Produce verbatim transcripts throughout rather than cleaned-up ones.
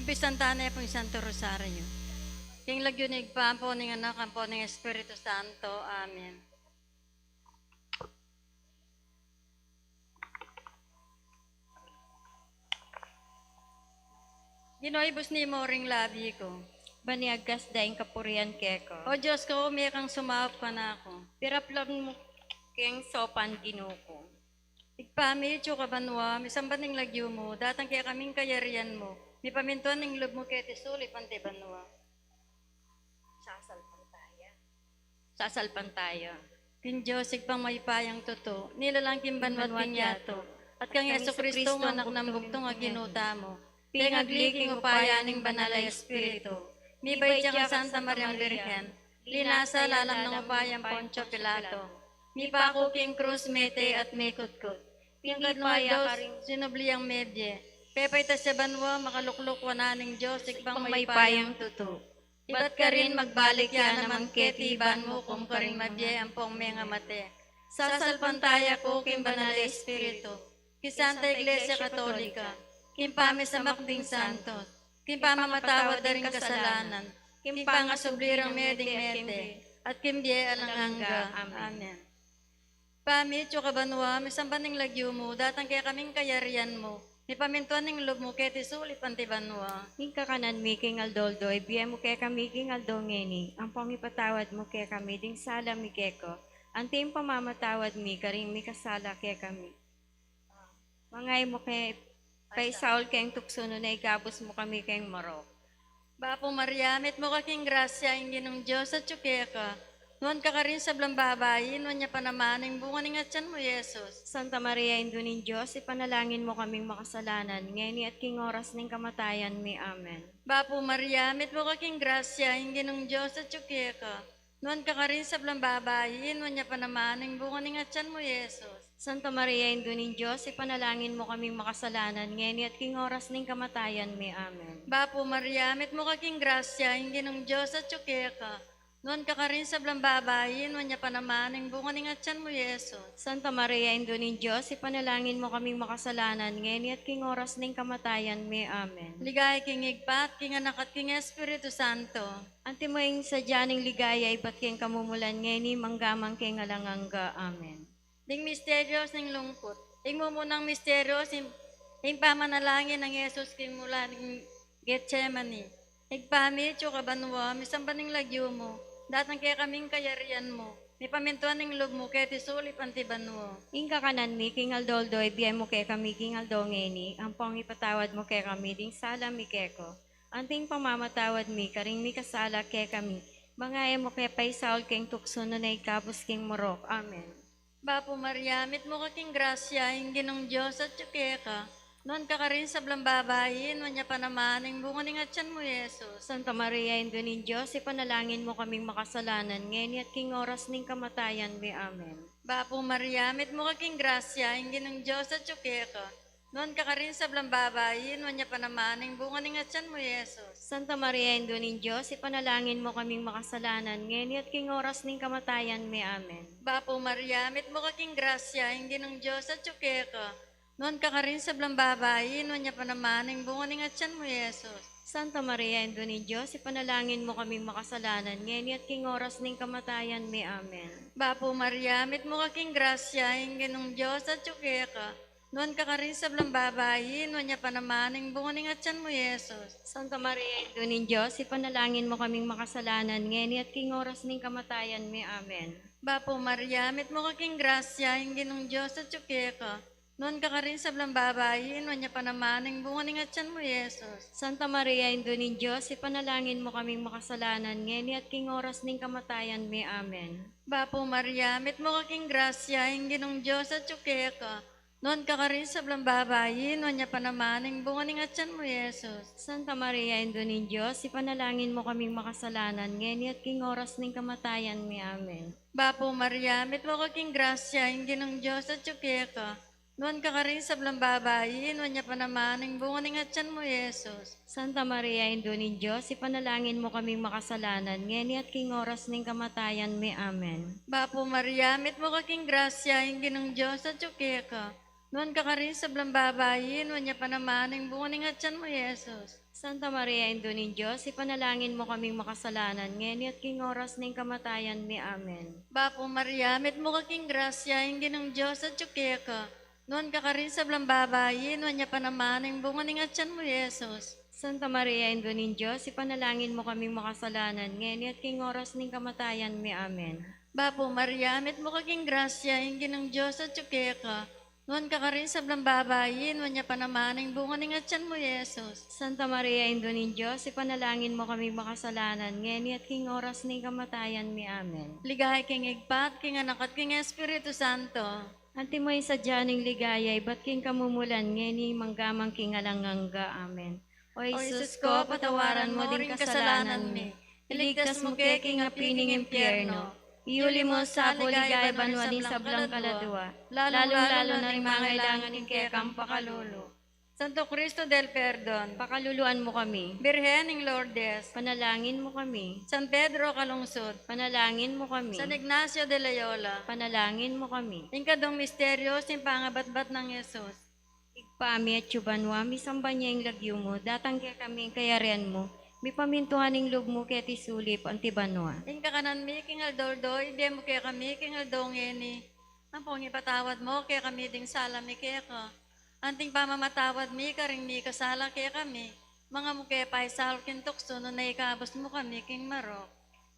Umpisan tane pu ing Santo Rosario. King lagyu ning Ibpa, ampo ning Anak, ampo ning Espiritu Santo. Amen. Ginu, ibus ne mu ring labi ku. Ban iagkas da ing kapurian keka. O Dios ku, mie kang sumaup kanaku. Piraplag mu keng saupan, Ginu ku. Ibpa mi, atsu ka banua, misamban ing lagyu mu, datang kekami ing kayarian mu, mipamintuan ing lub mu keti sulip anti banua. Sasalpantaya. Sasalpantaya. King Dios, Ibpang mayupayang tutu, nilalang king banua at king yatu, at kang Jesucristo, Anak nang bugtung a Ginu tamu, pengagli king upaya ning Banal a Espiritu, mibait ya kang Santa Mariang Birhen, linasa lalam ning upayang Poncio Pilato, mipaku king krus, mete at mikutkut. King katlung aldo, sinubli yang mebie, pepaitas ya banua, makalukluk wanan ning Dios, Ibpang mayupayang tutu. Ibat karin magbalik ya naman keti ban mukum karing mabie ampong mengamate. Sasalpantaya ku king Banal a Espiritu, king Santa Iglesia Katolika, king pamisamak ding santos, king pamamatawad da ring kasalanan, king pangasubli rang mie ding mete, at king bie alang angga. Amen. Ibpa mi, atsu ka banua, misamban ing lagyu mu, datang kekami ing kayarian mu, mipamintuan ing lub mu keti sulip anti banua. Ing kakanan mi king aldo-aldo ibie mu kekami king aldo ngeni, ampong ipatawad mu kekami ding sala mi keka, anti ing pamamatawad mi karing mikasala kekami. Manga e mu ke paisaul keng tuksu, nune ikabus mu kami keng marok. Bapu Maria, mitmu ka king grasya, ing Ginung Dios atyu keka. Nuan ka karing sablang babai, nuan ya pa naman ing bunga ning atyan mu, Jesus. Santa Maria, Indu ning Dios, ipanalangin mu kaming makasalanan, ngeni at king oras ning kamatayan mi. Amen. Bapu Maria, mitmu ka king grasya, ing Ginung Dios atyu keka. Nuan ka karing sablang babai, nuan ya pa naman ing bunga ning atyan mu, Jesus. Santa Maria, Indu ning Dios, ipanalangin mu kaming makasalanan, ngeni at king oras ning kamatayan mi. Amen. Bapu Maria, mitmu ka king grasya, ing Ginung Dios atyu keka. Nuan ka karing sablang babai, nuan ya pa naman ing bunga ning atyan mu, Jesus. Santa Maria, Indu ning Dios, ipanalangin mu kaming makasalanan, ngeni at king oras ning kamatayan mi. Amen. Ligaya king Ibpa, at king Anak, at king Espiritu Santo. Antimo ing sadya ning ligaya ibat king kamumulan, ngeni mangga man king alang angga. Amen. Ding misterios ning lungkut. Ing mumunang misterios, ing, ing pamanalangin nang Jesus king mula ning Getsemani. Ibpa mi, atyu ka banua, misamban ing lagyu mu, datang kekami ing kayarian mu, mipamintuan ing lub mu keti sulip anti banua. Ing kakanan mi king aldo-aldo ibie mu kekami king aldo ngeni, ampong ipatawad mu kekami ding sala mi keka, anti ing pamamatawad mi karing mikasala kekami. Manga e mu ke paisaul keng tuksu, nune ikabus king marok. Amen. Bapu Maria, mitmu ka king grasya, ing Ginung Dios atyu keka. Nuan ka karing sablang babai, nuan ya pa naman ing bunga ning atyan mu, Jesus. Santa Maria, Indu ning Dios, ipanalangin mu kaming makasalanan, ngeni at king oras ning kamatayan mi. Amen. Bapu Maria, mitmu ka king grasya, ing Ginung Dios atyu keka. Nuan ka karing sablang babai, nuan ya pa naman ing bunga ning atyan mu, Jesus. Santa Maria, Indu ning Dios, ipanalangin mu kaming makasalanan, ngeni at king oras ning kamatayan mi. Amen. Bapu Maria, mitmu ka king grasya, ing Ginung Dios atyu keka. Nuan ka karing sablang babai, nuan ya pa naman ing bunga ning atyan mu, Jesus. Santa Maria, Indu ning Dios, ipanalangin mu kaming makasalanan, ngeni at king oras ning kamatayan mi. Amen. Bapu Maria, mitmu ka king grasya, ing Ginung Dios atyu keka. Nuan ka karing sablang babai, nuan ya pa naman ing bunga ning atyan mu, Jesus. Santa Maria, Indu ning Dios, ipanalangin mu kaming makasalanan, ngeni at king oras ning kamatayan mi. Amen. Bapu Maria, mitmu ka king grasya, ing Ginung Dios atyu keka. Nuan ka karing sablang babai, nuan ya pa naman ing bunga ning atyan mu, Jesus. Santa Maria, Indu ning Dios, ipanalangin mu kaming makasalanan, ngeni at king oras ning kamatayan mi. Amen. Bapu Maria, mitmu ka king grasya, ing Ginung Dios atyu keka. Nuan ka karing sablang babai, nuan ya pa naman ing bunga ning atyan mu, Jesus. Santa Maria, Indu ning Dios, ipanalangin mu kaming makasalanan, ngeni at king oras ning kamatayan mi. Amen. Bapu Maria, mitmu ka king grasya, ing Ginung Dios atyu keka. Nuan ka karing sablang babai, nuan ya pa naman ing bunga ning atyan mu, Jesus. Santa Maria, Indu ning Dios, ipanalangin mu kaming makasalanan, ngeni at king oras ning kamatayan mi. Amen. Bapu Maria, mitmu ka king grasya, ing Ginung Dios atyu keka. Nuan ka karing sablang babai, nuan ya pa naman ing bunga ning atyan mu, Jesus. Santa Maria, Indu ning Dios, ipanalangin mu kaming makasalanan, ngeni at king oras ning kamatayan mi. Amen. Bapu Maria, mitmu ka king grasya, ing Ginung Dios atyu keka. Nuan ka karing sablang babai, nuan ya pa naman ing bunga ning atyan mu, Jesus. Santa Maria, Indu ning Dios, ipanalangin mu kaming makasalanan, ngeni at king oras ning kamatayan mi. Amen. Bapu Maria, mitmu ka king grasya, ing Ginung Dios atyu keka. Nuan ka karing sablang babai, nuan ya pa naman ing bunga ning atyan mu, Jesus. Santa Maria, Indu ning Dios, ipanalangin mu kaming makasalanan, ngeni at king oras ning kamatayan mi. Amen. Ligaya king Ibpa, king Anak, at king Espiritu Santo. Antimo ing sadya ning ligaya, ibat king kamumulan, ngeni mangga man king alang angga. Amen. O Jesus ko, patawaran mu ding kasalanan mi. Iligtas mu ke king api ning impyerno. Iuli mu sa ligaya banua ding sablang kaladua, lalung-lalu na ring mangailangan king kekang pakalulu. Santo Cristo del Perdon, pakaluluan mu kami. Birhen ning Lourdes, panalangin mu kami. San Pedro Calungsod, panalangin mu kami. San Ignacio de Loyola, panalangin mu kami. Ing kadung misteryo ning pangabatbat nang Jesus. Ibpa mi atsu banua, misamban ya ing lagyu mu, datang kekami ing kayarian mu, mipamintuan ing lub mu keti sulip anti banua. Ing kakanan mi king aldo-aldo, ibie mu kekami king aldo ngeni. Ampon ipatawad mu kekami ding sala mi keka, anting pamamatawad mi karing mikasala kekami. Manga mu ke paisaul king tuksu, nune ikabus mu kami king marok.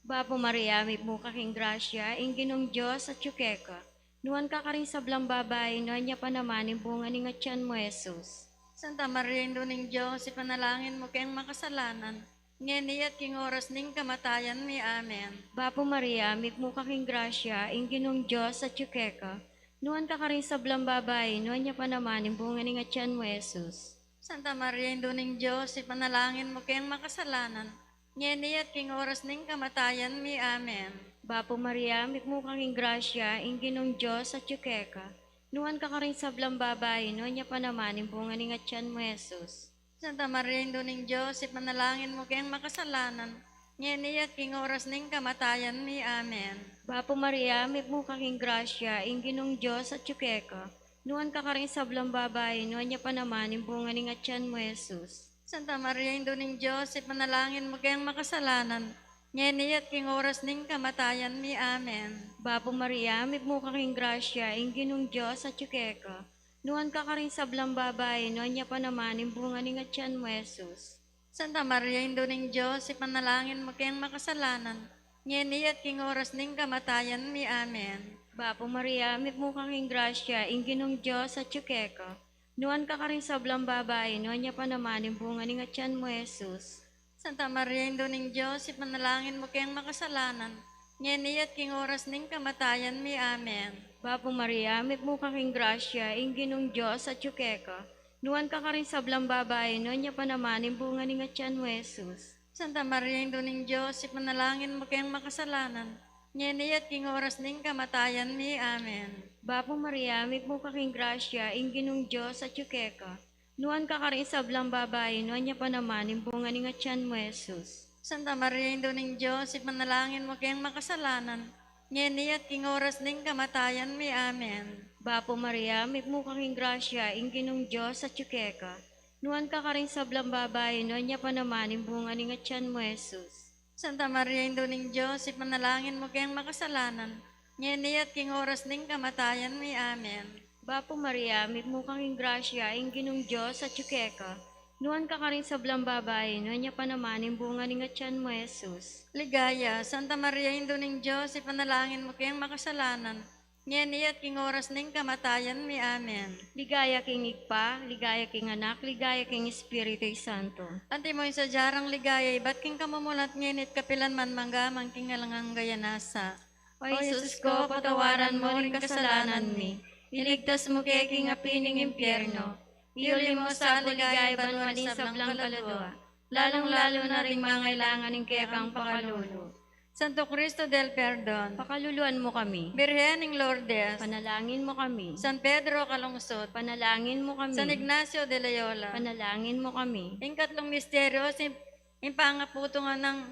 Bapu Maria, mitmu ka king grasya, ing Ginung Dios atyu keka. Nuan ka karing sablang babai, nuan ya pa naman ing bunga ning atyan mu, Jesus. Santa Maria, Indu ning Dios, ipanalangin mu keng makasalanan, ngeni at king oras ning kamatayan mi. Amen. Bapu Maria, mitmu ka king grasya, ing Ginung Dios atyu keka. Nuan ka karing sablang babai, nuan ya pa naman ing bunga ning atyan mu, Jesus. Santa Maria, Indu ning Dios, ipanalangin mu keng makasalanan, ngeni at king oras ning kamatayan mi. Amen. Bapu Maria, mitmu ka king grasya, ing Ginung Dios atyu keka. Nuan ka karing sablang babai, nuan ya pa naman ing bunga ning atyan mu, Jesus. Santa Maria, Indu ning Dios, ipanalangin mu keng makasalanan, ngeni at king oras ning kamatayan mi. Amen. Bapu Maria, mitmu ka king grasya, ing Ginung Dios atyu keka. Nuan ka karing sablang babai, nuan ya pa naman ing bunga ning atyan mu, Jesus. Santa Maria, Indu ning Dios, ipanalangin mu keng makasalanan, ngeni at king oras ning kamatayan mi. Amen. Bapu Maria, mitmu ka king grasya, ing Ginung Dios atyu keka. Nuan ka karing sablang babai, nuan ya pa naman ing bunga ning atyan mu, Jesus. Santa Maria, Indu ning Dios, ipanalangin mu keng makasalanan, ngeni at king oras ning kamatayan mi. Amen. Bapu Maria, mitmu ka king grasya, ing Ginung Dios atyu keka. Nuan ka karing sablang babai, nuan ya pa naman ing bunga ning atyan mu, Jesus. Santa Maria, Indu ning Dios, ipanalangin mu keng makasalanan, ngeni at king oras ning kamatayan mi. Amen. Bapu Maria, mitmu ka king grasya, ing Ginung Dios atyu keka. Nuan ka karing sablang babai, nuan ya pa naman ing bunga ning atyan mu, Jesus. Santa Maria, Indu ning Dios, ipanalangin mu keng makasalanan, ngeni at king oras ning kamatayan mi. Amen. Bapu Maria, mitmu ka king grasya, ing Ginung Dios atyu keka. Nuan ka karing sablang babai, nuan ya pa naman ing bunga ning atyan mu, Jesus. Santa Maria, Indu ning Dios, ipanalangin mu keng makasalanan, ngeni at king oras ning kamatayan mi. Amen. Bapu Maria, mitmu ka king grasya, ing Ginung Dios atyu keka. Nuan ka karing sablang babai, nuan ya pa naman ing bunga ning atyan mu, Jesus. Santa Maria, Indu ning Dios, ipanalangin mu keng makasalanan, ngeni at king oras ning kamatayan mi. Amen. Bapu Maria, mitmu ka king grasya, ing Ginung Dios atyu keka. Nuan ka karing sablang babai, nuan ya pa naman ing bunga ning atyan mu, Jesus. Ligaya, Santa Maria, Indu ning Dios, ipanalangin mu keng makasalanan, ngeni at king oras ning kamatayan mi. Amen. Ligaya king Ibpa, ligaya king Anak, ligaya king Espiritu Santo. Antimo ing sadya rang ligaya ibat king kamumulan, ngeni at kapilan man, mangga man king alang angga. Nasa. O Jesus ko, patawaran mu ring kasalanan mi. Iligtas mu ke king api ning impyerno. Iuli mu sa ligaya banua ding sablang kaladua, lalung-lalu na ring mangailangan king kekang pakalulu. Santo Cristo del Perdon, pakaluluan mu kami. Birhen ning Lourdes, panalangin mu kami. San Pedro Calungsod, panalangin mu kami. San Ignacio de Loyola, panalangin mu kami. Ing katlung misteryo, ing, ing pangaputungan nang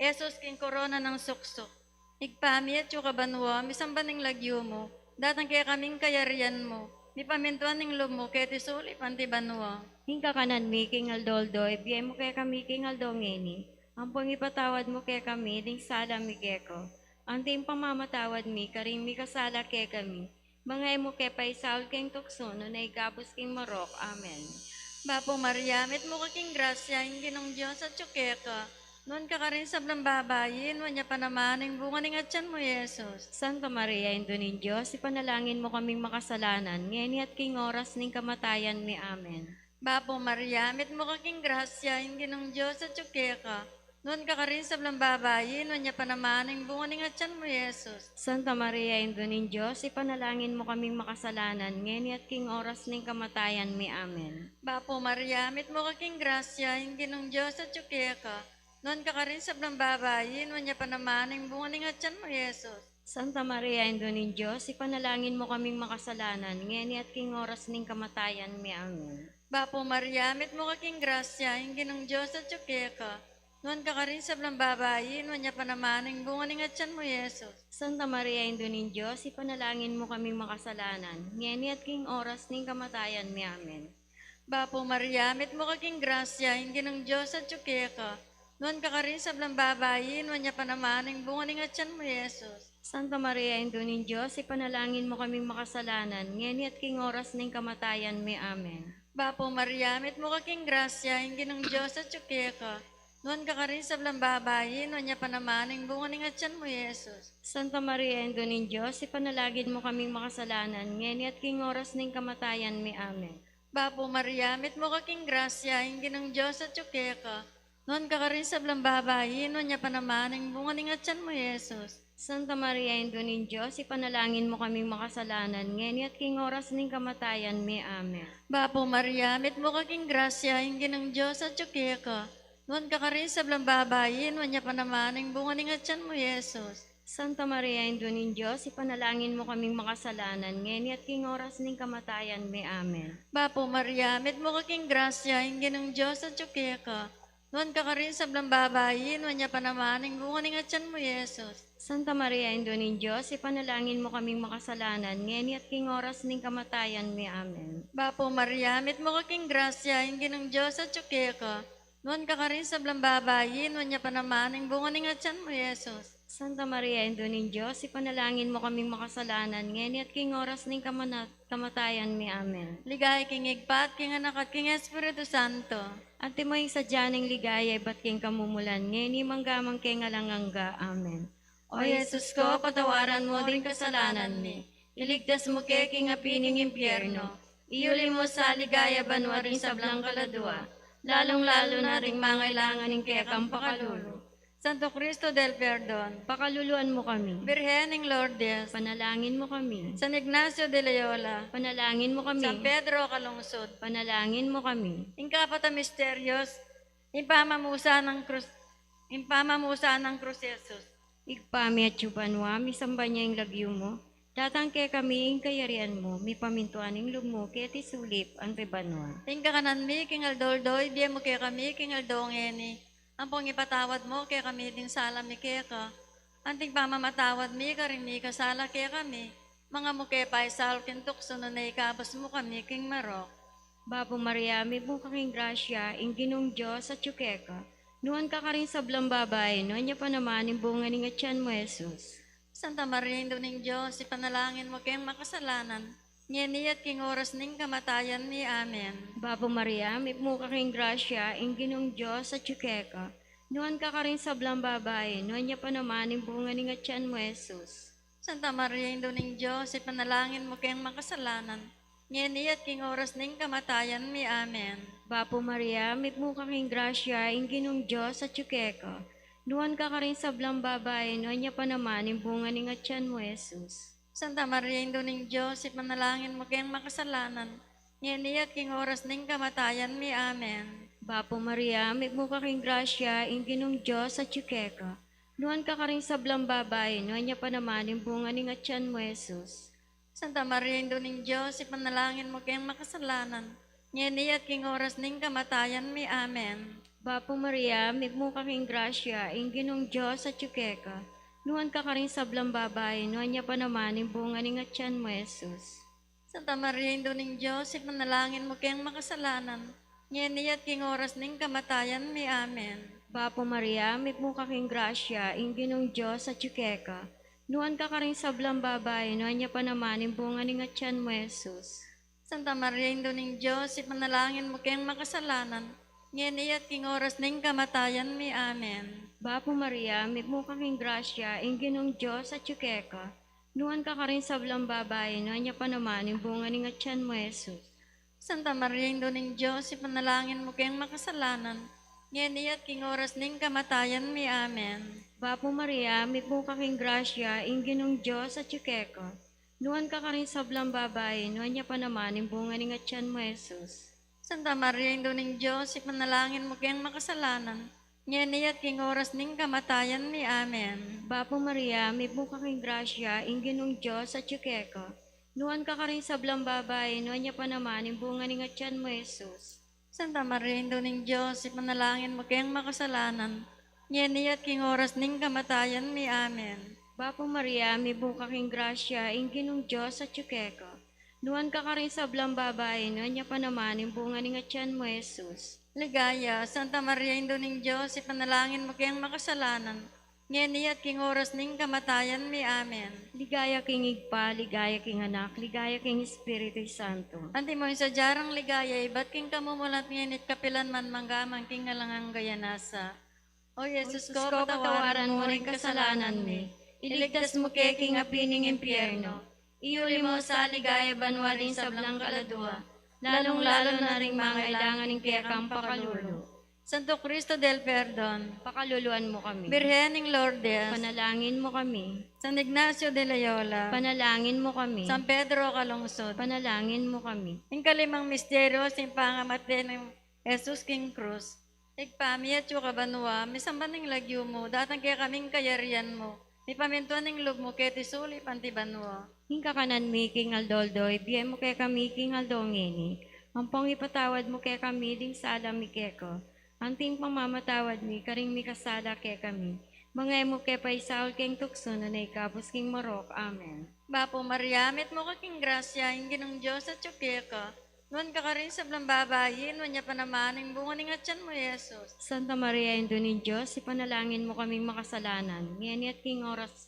Jesus king korona nang suksuk. Ibpa mi, atsu ka banua, misamban ing lagyu mu, datang kekami ing kayarian mu, Mipamintuan ing lub mu keti sulip anti banua. Ing kakanan mi king aldo-aldo ibie mu kekami king aldo ngeni. Ampon ipatawad mu kekami ding sala mi keka, anti ing pamamatawad mi karing mikasala kekami. Manga e mu ke paisaul king tuksu, nune ikabus king marok. Amen. Bapu Maria, mitmu ka king grasya, ing Ginung Dios atyu keka. Nuan ka karing sablang babai, nuan ya pa naman ing bunga ning atyan mu, Jesus. Santa Maria, Indu ning Dios, ipanalangin mu kaming makasalanan, ngeni at king oras ning kamatayan mi. Amen. Bapu Maria, mitmu ka king grasya, ing Ginung Dios atyu keka. Nuan ka karing sablang babai, nuan ya pa naman ing bunga ning atyan mu, Jesus. Santa Maria, Indu ning Dios, ipanalangin mu kaming makasalanan, ngeni at king oras ning kamatayan mi. Amen. Bapu Maria, mitmu ka king grasya, ing Ginung Dios atyu keka. Nuan ka karing sablang babai, nuan ya pa naman ing bunga ning atyan mu, Jesus. Santa Maria, Indu ning Dios, ipanalangin mu kaming makasalanan, ngeni at king oras ning kamatayan mi. Amen. Bapu Maria, mitmu ka king grasya, ing Ginung Dios atyu keka. Nuan ka karing sablang babai, nuan ya pa naman ing bunga ning atyan mu, Jesus. Santa Maria, Indu ning Dios, ipanalangin mu kaming makasalanan, ngeni at king oras ning kamatayan mi. Amen. Bapu Maria, mitmu ka king grasya, ing Ginung Dios atyu keka. Nuan ka karing sablang babai, nuan ya pa naman ing bunga ning atyan mu, Jesus. Santa Maria, Indu ning Dios, ipanalangin mu kaming makasalanan, ngeni at king oras ning kamatayan mi. Amen. Bapu Maria, mitmu ka king grasya, ing Ginung Dios atyu keka. Nuan ka karing sablang babai, nuan ya pa naman ing bunga ning atyan mu, Jesus. Santa Maria, Indu ning Dios, ipanalangin mu kaming makasalanan, ngeni at king oras ning kamatayan mi. Amen. Bapu Maria, mitmu ka king grasya, ing Ginung Dios atyu keka. Nuan ka karing sablang babai, nuan ya pa naman ing bunga ning atyan mu, Jesus. Santa Maria, Indu ning Dios, ipanalangin mu kaming makasalanan, ngeni at king oras ning kamatayan mi. Amen. Bapu Maria, mitmu ka king grasya, ing Ginung Dios atyu keka. Nuan ka karing sablang babai, nuan ya pa naman ing bunga ning atyan mu, Jesus. Santa Maria, Indu ning Dios, ipanalangin mu kaming makasalanan, ngeni at king oras ning kamatayan mi. Amen. Bapu Maria, mitmu ka king grasya, ing Ginung Dios atyu keka. Nuan ka karing sablang babai, nuan ya pa naman ing bunga ning atyan mu, Jesus. Santa Maria, Indu ning Dios, ipanalangin mu kaming makasalanan, ngeni at king oras ning kamatayan mi. Amen. Bapu Maria, mitmu ka king grasya, ing Ginung Dios atyu keka. Nuan ka karing sablang babai, nuan ya pa naman ing bunga ning atyan mu, Jesus. Santa Maria, Indu ning Dios, ipanalangin mu kaming makasalanan, ngeni at king oras ning kamana-, kamatayan mi. Amen. Ligaya king Ibpa, at king Anak, at king Espiritu Santo. Antimo ing sadya ning ligaya ibat king kamumulan, ngeni mangga man king alang angga. Amen. O Jesus ko, patawaran mu ding kasalanan mi. Iligtas mu ke king api ning impyerno. Iyuli mu sa ligaya banua ding sablang kaladua, lalung-lalu na ding mangailangan ning kekang pakalulu. Santo Cristo del Perdon, pakaluluan mu kami. Birhen ning Lourdes, panalangin mu kami. San Ignacio de Loyola, panalangin mu kami. San Pedro Calungsod, panalangin mu kami. Ing kapat a misteryos, ing pamamusan nang krus, ing pamamusan nang krus Jesus. Ibpa mi atsu ka banua, misamban ya ing lagyu mu. Datang kekami ing kayarian mu, mipamintuan ing lub mu keti sulip anti banua. Ing kakanan mi king aldo-aldo ibie mu kekami king aldo ngeni. Ampon ipatawad mu kekami ding sala mi keka, anti ing pamamatawad mi karing mikasala kekami. Manga e mu ke paisaul king tuksu, nune ikabus mu kami king marok. Bapu Maria, mitmu ka king grasya, ing Ginung Dios atsu keka. Nuan ka karing sablang babai, nuan ya pa naman ing bunga ning atyan mu, Jesus. Santa Maria, Indu ning Dios, ipanalangin mu keng makasalanan, ngeni at king oras ning kamatayan mi. Amen. Bapu Maria, mitmu ka king grasya, ing Ginung Dios atsu keka. Nuan ka karing sablang babai, nuan ya pa naman ing bunga ning atyan mu, Jesus. Santa Maria, Indu ning Dios, ipanalangin mu keng makasalanan, ngeni at king oras ning kamatayan mi. Amen. Bapu Maria, mitmu ka king grasya, ing Ginung Dios atsu keka. Nuan ka karing sablang babai, nuan ya pa naman ing bunga ning atyan mu, Jesus. Santa Maria, Indu ning Dios, ipanalangin mu keng makasalanan, ngeni at king oras ning kamatayan mi. Amen. Bapu Maria, mitmu ka king grasya, ing Ginung Dios atsu keka. Nuan ka karing sablang babai, nuan ya pa naman ing bunga ning atyan mu, Jesus. Santa Maria, Indu ning Dios, ipanalangin mu keng makasalanan, ngeni at king oras ning kamatayan mi. Amen. Bapu Maria, mitmu ka king grasya, ing Ginung Dios atsu keka. Nuan ka karing sablang babai, nuan ya pa naman ing bunga ning atyan mu, Jesus. Santa Maria, Indu ning Dios, ipanalangin mu keng makasalanan, ngeni at king oras ning kamatayan mi. Amen. Bapu Maria, mitmu ka king grasya, ing Ginung Dios atyu keka. Nuan ka karing sablang babai, nuan ya pa naman ing bunga ning atyan mu, Jesus. Santa Maria, Indu ning Dios, ipanalangin mu keng makasalanan, ngeni at king oras ning kamatayan mi. Amen. Bapu Maria, mitmu ka king grasya, ing Ginung Dios atyu keka. Nuan ka karing sablang babai, nuan ya pa naman ing bunga ning atyan mu, Jesus. Santa Maria, Indu ning Dios, ipanalangin mu keng makasalanan, ngeni at king oras ning kamatayan mi. Amen. Bapu Maria, mitmu ka king grasya, ing Ginung Dios atyu keka. Nuan ka karing sablang babai, nuan ya pa naman ing bunga ning atyan mu, Jesus. Santa Maria, Indu ning Dios, ipanalangin mu keng makasalanan, ngeni at king oras ning kamatayan mi. Amen. Bapu Maria, mitmu ka king grasya, ing Ginung Dios atyu keka. Nuan ka karing sablang babai, nuan ya pa naman ing bunga ning atyan mu, Jesus. Santa Maria, Indu ning Dios, ipanalangin mu keng makasalanan, ngeni at king oras ning kamatayan mi. Amen. Bapu Maria, mitmu ka king grasya, ing Ginung Dios atyu keka. Nuan ka karing sablang babai, nuan ya pa naman ing bunga ning atyan mu, Jesus. Ligaya, Santa Maria, Indu ning Dios, ipanalangin mu keng makasalanan, ngeni at king oras ning kamatayan mi. Amen. Ligaya king Ibpa, ligaya king Anak, ligaya king Espiritu Santo. Antimo ing sadyang ligaya, ibat king kamumulan at ngeni at kapilan man, mangga man king alang angga. Amen. O Jesus ko, patawaran mu ring kasalanan mi. Iligtas mu ke king api ning impyerno. Iyuli mu sa ligaya banua ding sablang kaladua, lalung-lalu na ring mangailangan ning kekang pakalulu. Santo Cristo del Perdon, pakaluluan mu kami. Birhen ning Lourdes, panalangin mu kami. San Ignacio de Loyola, panalangin mu kami. San Pedro Calungsod, panalangin mu kami. Ing kalimang misteryo, ing pangamate nang Jesus king krus. Ibpa mi, atyu ka banua, misamban ing lagyu mu, datang kekami ing kayarian mu, mipamintuan ing lub mu keti sulip anti banua. Ing kakanan mi king aldo-aldo, ibie mu kekami king aldo ngeni. Ampong ipatawad mu kekami ding sala mi keka, anti ing pamamatawad mi karing mikasala kekami. Manga e mu ke paisaul king tuksu, nune ikabus king marok. Amen. Bapu Maria, mitmu ka king grasya, ing Ginung Dios atyu keka. Nuan ka karing sablang babai, nuan ya pa naman ing bunga ning atyan mu, Jesus. Santa Maria, Indu ning Dios, ipanalangin mu kaming makasalanan, ngeni at king oras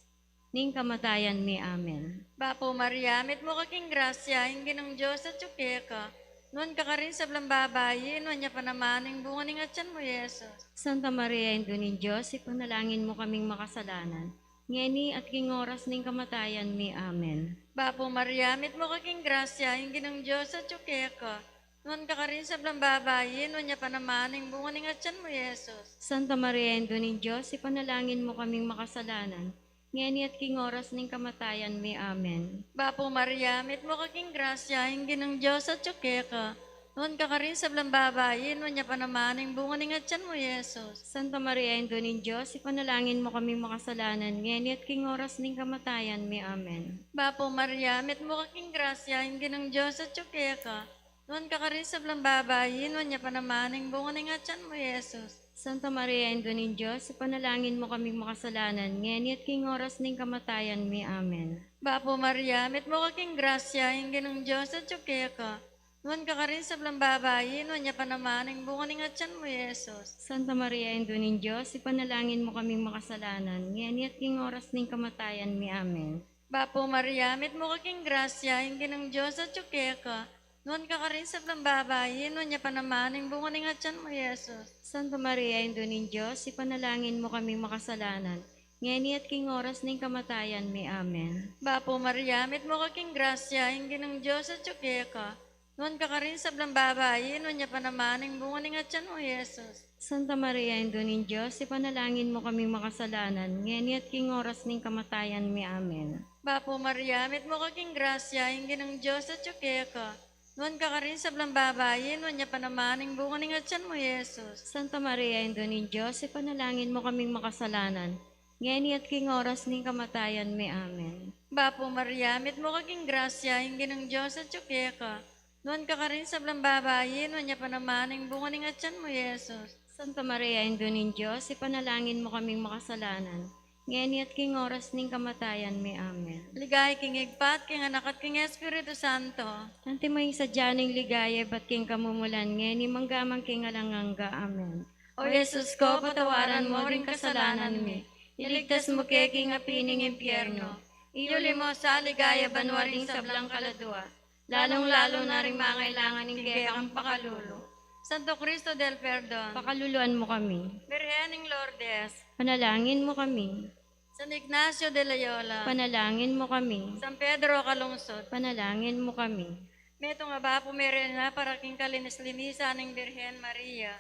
ning kamatayan mi. Amen. Bapu Maria, mitmu ka king grasya, ing Ginung Dios atyu keka. Nuan ka karing sablang babai, nuan ya pa naman ing bunga ning atyan mu, Jesus. Santa Maria, Indu ning Dios, ipanalangin mu kaming makasalanan, ngeni at king oras ning kamatayan mi. Amen. Bapu Maria, mitmu ka king grasya, ing Ginung Dios atyu keka. Nuan ka karing sablang babai, nuan ya pa naman ing bunga ning atyan mu, Jesus. Santa Maria, Indu ning Dios, ipanalangin mu kaming makasalanan, ngeni at king oras ning kamatayan mi. Amen. Bapu Maria, mitmu ka king grasya, ing Ginung Dios atyu keka. Nuan ka karing sablang babai, nuan ya pa naman ing bunga ning atyan mu, Jesus. Santa Maria, Indu ning Dios, ipanalangin mu kaming makasalanan, ngeni at king oras ning kamatayan mi. Amen. Bapu Maria, mitmu ka king grasya, ing Ginung Dios atyu keka. Nuan ka karing sablang babai, nuan ya pa naman ing bunga ning atyan mu, Jesus. Santa Maria, Indu ning Dios, ipanalangin mu kaming makasalanan, ngeni at king oras ning kamatayan mi. Amen. Bapu Maria, mitmu ka king grasya, ing Ginung Dios atyu keka. Nuan ka karing sablang babai, nuan ya pa naman ing bunga ning atyan mu, Jesus. Santa Maria, Indu ning Dios, ipanalangin mu kaming makasalanan, ngeni at king oras ning kamatayan mi. Amen. Bapu Maria, mitmu ka king grasya, ing Ginung Dios atyu keka. Nuan ka karing sablang babai, nuan ya pa naman ing bunga ning atyan mu, Jesus. Santa Maria, Indu ning Dios, ipanalangin mu kaming makasalanan, ngeni at king oras ning kamatayan mi. Amen. Bapu Maria, mitmu ka king grasya, ing Ginung Dios atyu keka. Nuan ka karing sablang babai, nuan ya pa naman ing bunga ning atyan mu, Jesus. Santa Maria, Indu ning Dios, ipanalangin mu kaming makasalanan, ngeni at king oras ning kamatayan mi. Amen. Bapu Maria, mitmu ka king grasya, ing Ginung Dios atyu keka. Nuan ka karing sablang babai, nuan ya pa naman ing bunga ning atyan mu, Jesus. Santa Maria, Indu ning Dios, ipanalangin mu kaming makasalanan, ngeni at king oras ning kamatayan mi. Amen. Bapu Maria, mitmu ka king grasya, ing Ginung Dios atyu keka. Nuan ka karing sablang babai, nuan ya pa naman ing bunga ning atyan mu, Jesus. Santa Maria, Indu ning Dios, ipanalangin mu kaming makasalanan, ngeni at king oras ning kamatayan mi. Amen. Ligaya king Ibpa, at king Anak, at king Espiritu Santo. Antimo ing sadya ning ligaya, ibat king kamumulan, ngeni, manggaman king alang angga. Amen. O Jesus ko, patawaran mo ring kasalanan mi, iligtas mu ke king api ning impyerno, iyuli mu sa ligaya banua ring sablang kaladua, lalung-lalu na ring mangailangan ning kekang pakalulu. Santo Cristo del Perdon, pakaluluan mu kami. Birhen ning Lourdes, panalangin mu kami. San Ignacio de Loyola, panalangin mu kami. San Pedro Calungsod, panalangin mu kami. Metung a bapu, merena para king kalinis-linisan ning Birhen Maria.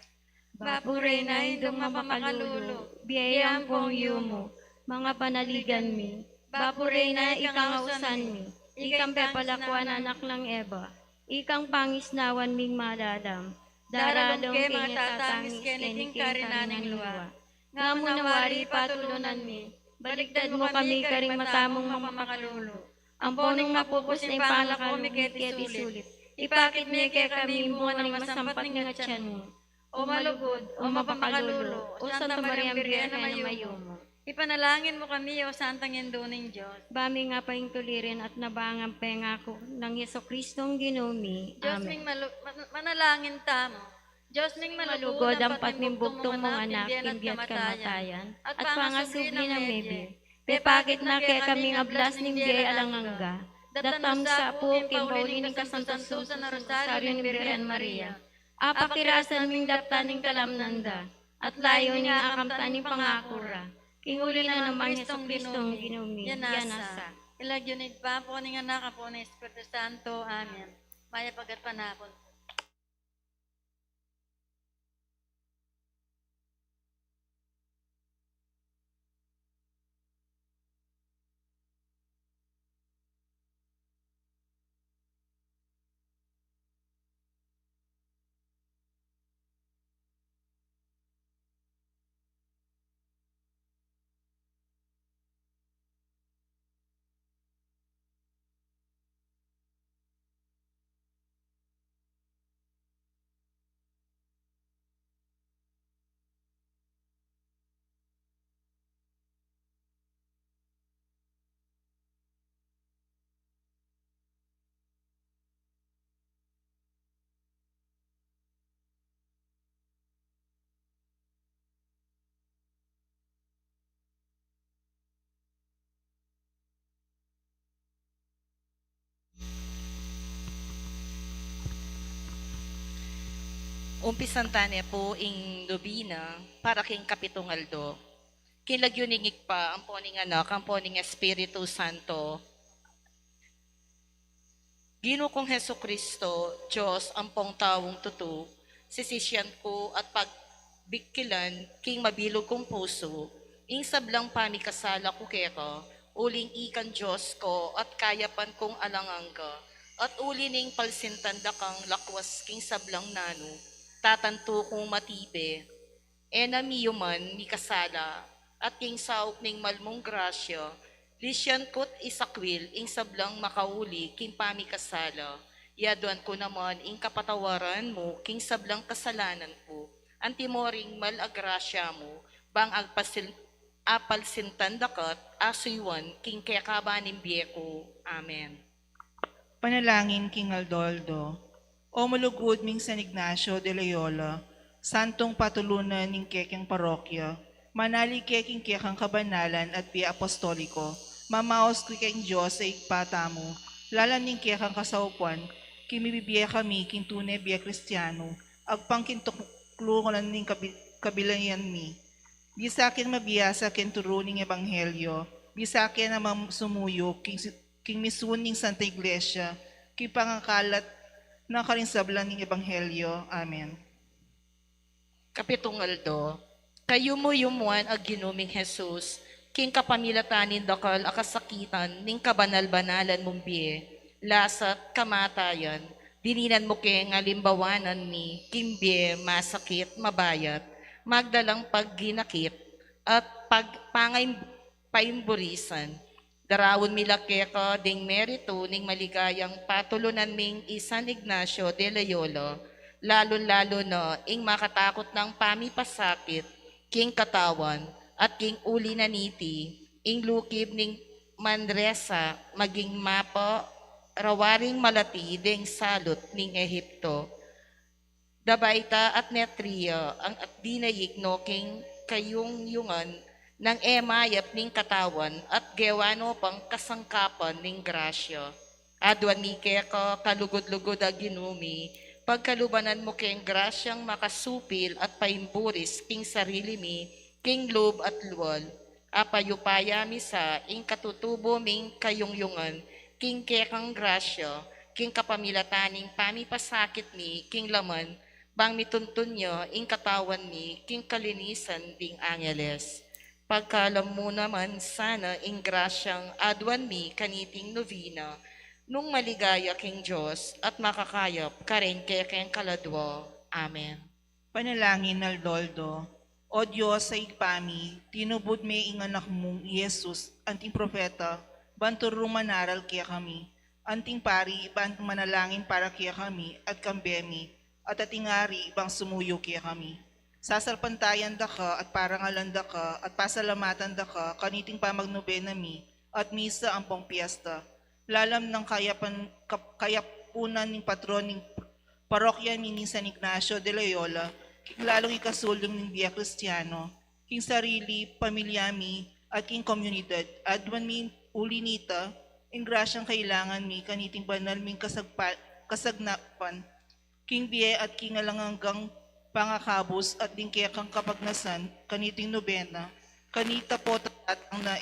Bapu Reyna, Indung mapamakalulu, bie ampong yumu, mga panaligan mi. Bapu Reyna, ikang ausan mi, ikang pepalakuan a anak nang Eva, ikang pangisnawan ming malalam, daralung ke king tatangis keni king karinan ning lua. Nga mu na wari patulunan mi, balikdan mu kami karing mata mung mapamakalulu. Ampon nung mapupus na ing pangaku mi keti sulip, ipakit mu kekami ing bunga ning masampat ning atian mu. O malugud, o mapamakalulu, o Santa Mariang Birhen a mayumu, ipanalangin mu kami, o Santang Indu ning Dios. Ba mi nga paintulirin at nabangan pengaku nang Jesucristong Ginu mi. Dios ming malu-, man-, manalangin tamu. Dios ming malugud, ampat ming bugtung mung anak, king bie at kamatayan, at pangasubli nang mebie, pepakit na kekami ing ablas ning bie alang angga. Daptan mu sa pu king pauli ning kasanto-santo a Rosario ning Birhen Maria. Apakirasan ming daptan ing kalamnan da, at layun ing akamtan ning pangaku ra. King uli na nang Jesucristong Ginu mi, ya nasa. King lagyu ning Ibpa, ampo ning Anak, ampo ning Espiritu Santo. Amen. Mayap a gatpanapun. Umpisan tane pu ing nobena para king kapitung aldo. King lagyu ning Ibpa, ampo ning Anak, ampo ning Espiritu Santo. Ginu kung Jesucristo, Dios ampong taung tutu, sisisian ku at pagbikilan king mabilug kung pusu ing sablang pamikasala ku keka, uling ikang Dios ku at kayapan kung alang angga, at uli ning palsintan da kang lakwas king sablang nanu, tatantu kung matibe. E na mi yuman mikasala, at king saup ning malmung grasya, lisian ku't isakwil ing sablang makauli king pamikasala, yaduan ku naman ing kapatawaran mu king sablang kasalanan ku, antimo ring mal a grasya mu, bang agpasil-, apalsintan da ka't asuyuan king kekaban ning bie ku. Amen. Panalangin king aldo-aldo. O malugud ming San Ignacio de Loyola, santung patulunan ning kekeng parokya, manalig ke king kekang kabanalan at bie apostoliko, mamaus ku king Dios a Ibpa tamu, lalam ning kekang kasaupan, king mibibie kami king tune bie Kristiano, agpang king tuklunan ning kabi-, kabilayan mi. Bisa king mabiasa king turu ning ebanghelyo, bisa king a mam-, sumuyu king si-, king misun ning Santa Iglesia, king pangakalat na karing sabla ning ebanghelyo. Amen. Kapitung aldo. Kayumu-yumuan a Ginu ming Jesus, king kapamilatan ning dakal a kasakitan ning kabanal-banalan mung bie, lasa't kamatayan, dininan mu keng alimbawanan mi king bie masakit, mabayat, magdalang pagdinakit, at pag-, pangay-, paimburisan. Daraun mi la keka ding meritu ning maligayang patulunan ming i San Ignacio de Loyola, lalung-lalu na ing makatakut nang pamipasakit king katawan At king uli na niti, ing lukib ning manresa maging mapa rawaring malati deng salut ning Ehipto. Dabaita at netria ang at dinayig no king kayungyungan nang e mayap ning katawan at gewa no pang kasangkapan ning grasya. Aduan mi keka kalugud-lugud a Ginu mi, pagkalubanan mu keng grasyang makasupil at paimburis king sarili mi, king lub at lual. Apayupaya mi sa ing katutubo ming kayungyungan, king kekang grasya, king kapamilatan ning pamipasakit mi, king laman, bang mituntun ya ing katawan mi, king kalinisan ding angeles. Pagkalam mu naman sana ing grasyang aduan mi kaniting novena, nung maligaya king Dios at makakayap kareng kekeng kaladua. Amen. Panalangin al Doldo. O Dios, a Ibpa mi, tinubud me ing anak mung i Jesus, anting propeta, ban turung manaral kekami, anting pari, ban manalangin para kekami, at kambe mi, at ating ari, bang sumuyu kekami. Sasalpantayan da ka, at parangalan da ka, at pasalamatan da ka, kaniting pamagnobena mi, at misa ampong piesta. Lalam nang kayapan, kap-, kayapunan ning patron ning parokya mi ning San Ignacio de Loyola, king lalung ikasulung ning bie Kristiano, king sarili, pamilya mi, at king komunidad, aduan mi uli nita, ing grasyang kailangan mi, kaniting banal ming kasagpa-, kasagnapan, king bie at king alang anggang pangakabus at ding kekang kapagnasan, kaniting nobena, kanita po tatatang na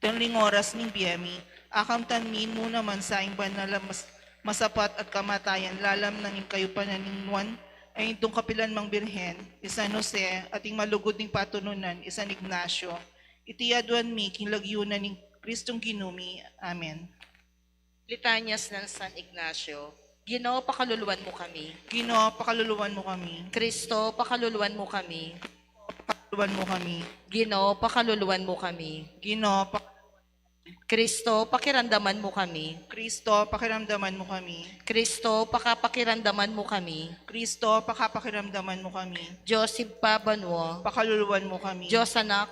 ing oras ning bie mi, akamtan mi mu naman sa ing banal a mas-, masapat at kamatayan lalam na ning kayupanan ning Nuan a Indung Kapilan mang Birhen, i San Jose, at ing malugud ning patununan, i San Ignacio. Iti aduan mi, king lagyu na ning Kristong Ginu mi. Amen. Litanyas nang San Ignacio. Ginu, pakaluluan mu kami. Ginu, pakaluluan mu kami. Kristo, pakaluluan mu kami. Pakaluluan mu kami. Ginu, pakaluluan mu kami. Ginu, pa- Kristo, pakiramdaman mu kami. Kristo, pakiramdaman mu kami. Kristo, pakapakiramdaman mu kami. Kristo, pakapakiramdaman mu kami. Dios Ibpa banua. Pakaluluan mu kami. Dios Anak,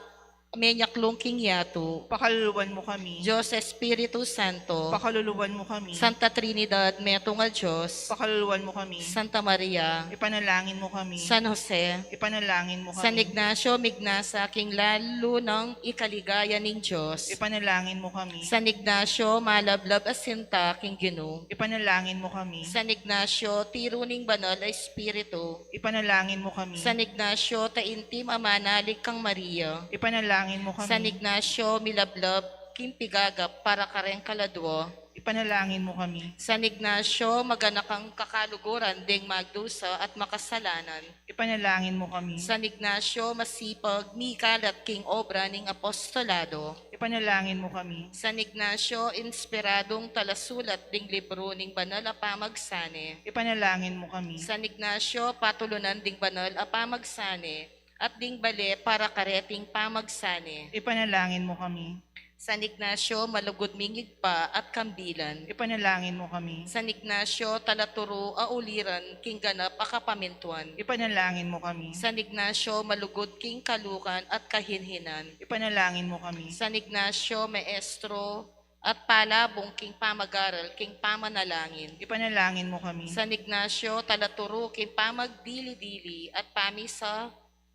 menyaklung king yatu. Pakaluluan mu kami. Dios Espiritu Santo. Pakaluluan mu kami. Santa Trinidad, metung a Dios. Pakaluluan mu kami. Santa Maria. Ipanalangin mu kami. San Jose. Ipanalangin mu kami. San Ignacio Mignasa, king lalu nang ikaligaya ning Dios. Ipanalangin mu kami. San Ignacio, malablab a sinta king Ginu. Ipanalangin mu kami. San Ignacio, tiru ning Banal a Espiritu. Ipanalangin mu kami. San Ignacio, taintim a manalig kang Maria. Ipanalangin mu kami. San Ignacio, milablab king pigagap para kareng kaladua. Ipanalangin mu kami. San Ignacio, maganakang kakaluguran ding magdusa at makasalanan. Ipanalangin mu kami. San Ignacio, masipag mikalat king obra ning apostolado. Ipanalangin mu kami. San Ignacio, inspiradung talasulat ding libru ning banal a pamagsane. Ipanalangin mu kami. San Ignacio, patulunan ding banal a pamagsane at ding bale para kareting pamagsane. Ipanalangin mu kami. San Ignacio, malugud ming Ibpa at kambilan. Ipanalangin mu kami. San Ignacio, talaturu a uliran king ganap a kapamintuan. Ipanalangin mu kami. San Ignacio, malugud king kalukan at kahinhinan. Ipanalangin mu kami. San Ignacio, maestro at palabung king pamagaral king pamanalangin. Ipanalangin mu kami. San Ignacio, talaturu king pamagdili-dili at pamisa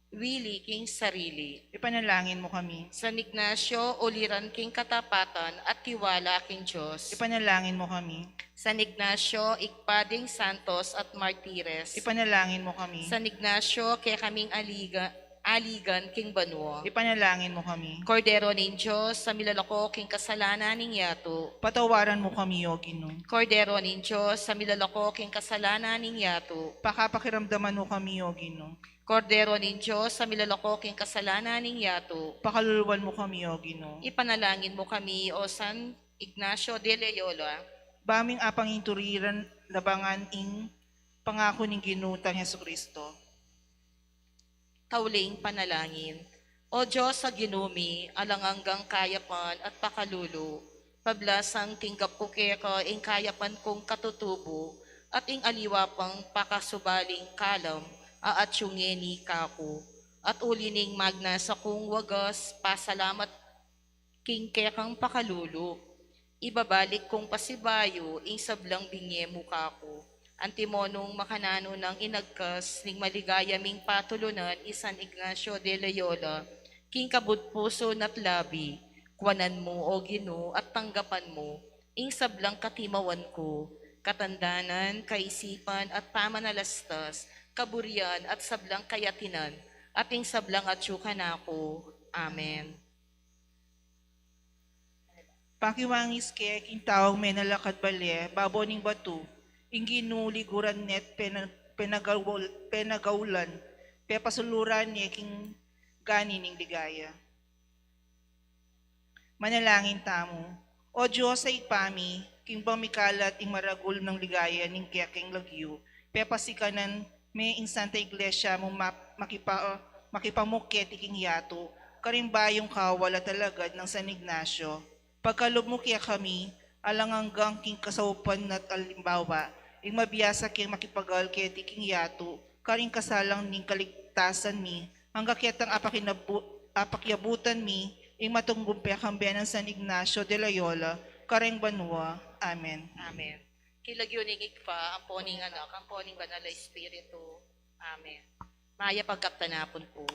wili king sarili. Ipanalangin mu kami. San Ignacio, uliran king katapatan at tiwala king Dios. Ipanalangin mu kami. San Ignacio, Ibpa ding santos at martires. Ipanalangin mu kami. San Ignacio, kekaming aliga-, aligan king banua. Ipanalangin mu kami. Kordero ning Dios, a milalako king kasalanan ning yatu. Patawaran mu kami, O Ginu. Kordero ning Dios, a milalako king kasalanan ning yatu. Pakapakiramdaman mu kami, O Ginu. Kordero ning Dios, a milalako king kasalanan ning yatu. Pakaluluan mu kami, O Ginu. Ipanalangin mu kami, O San Ignacio de Loyola. Ba ming apanginturiran labangan ing pangaku ning Ginu tang Jesucristo. Tauling panalangin. O Dios a Ginu mi, alang anggang kayapan at pakalulu, pablasang tinggap ku keka ing kayapan kung katutubu at ing aliwa pang pakasubaling kalam a atyu ngeni kaku. At uli ning magnasa kung wagas pasalamat king kekang pakalulu, ibabalik kung pasibayu ing sablang binye mu kaku. Antimo nung makananu nang inagkas ning maligaya ming patulunan i San Ignacio de Loyola, king kabud pusu na't labi, kuanan mu, O Ginu, at tanggapan mu ing sablang katimawan ku, katandanan, kaisipan, at pamanalastas, kaburian, at sablang kayatinan, at ing sablang atyu kanaku. Amen. Pakiwangis ke king taung menalakad bale babo ning batu, ing Ginu liguran ne't pena-, penagaul-, penagaulan, pepasuluran ne king gani ning ligaya. Manalangin tamu. O Dios a Ibpa mi, king bang mikalat ing maragul nang ligaya ning kekeng lagyu, pepasikanan me ing Santa Iglesia mu map-, makipa-, makipamuk keti king yatu, karing bayung kawal at alagad nang San Ignacio. Pagkalub mu kekami, alang anggang king kasaupan at alimbawa, ing mabiasa keng makipagal keti king yatu, karing kasalang ning kaligtasan mi, angga ketang apakinabu-, apakiabutan mi, ing matunggung pekambe nang San Ignacio de Loyola, karing banua. Amen. Amen. King lagyu ning Ibpa, ampo ning Anak, ampo ning Banal a Espiritu. Amen. Mayap a kapagtanapun pu.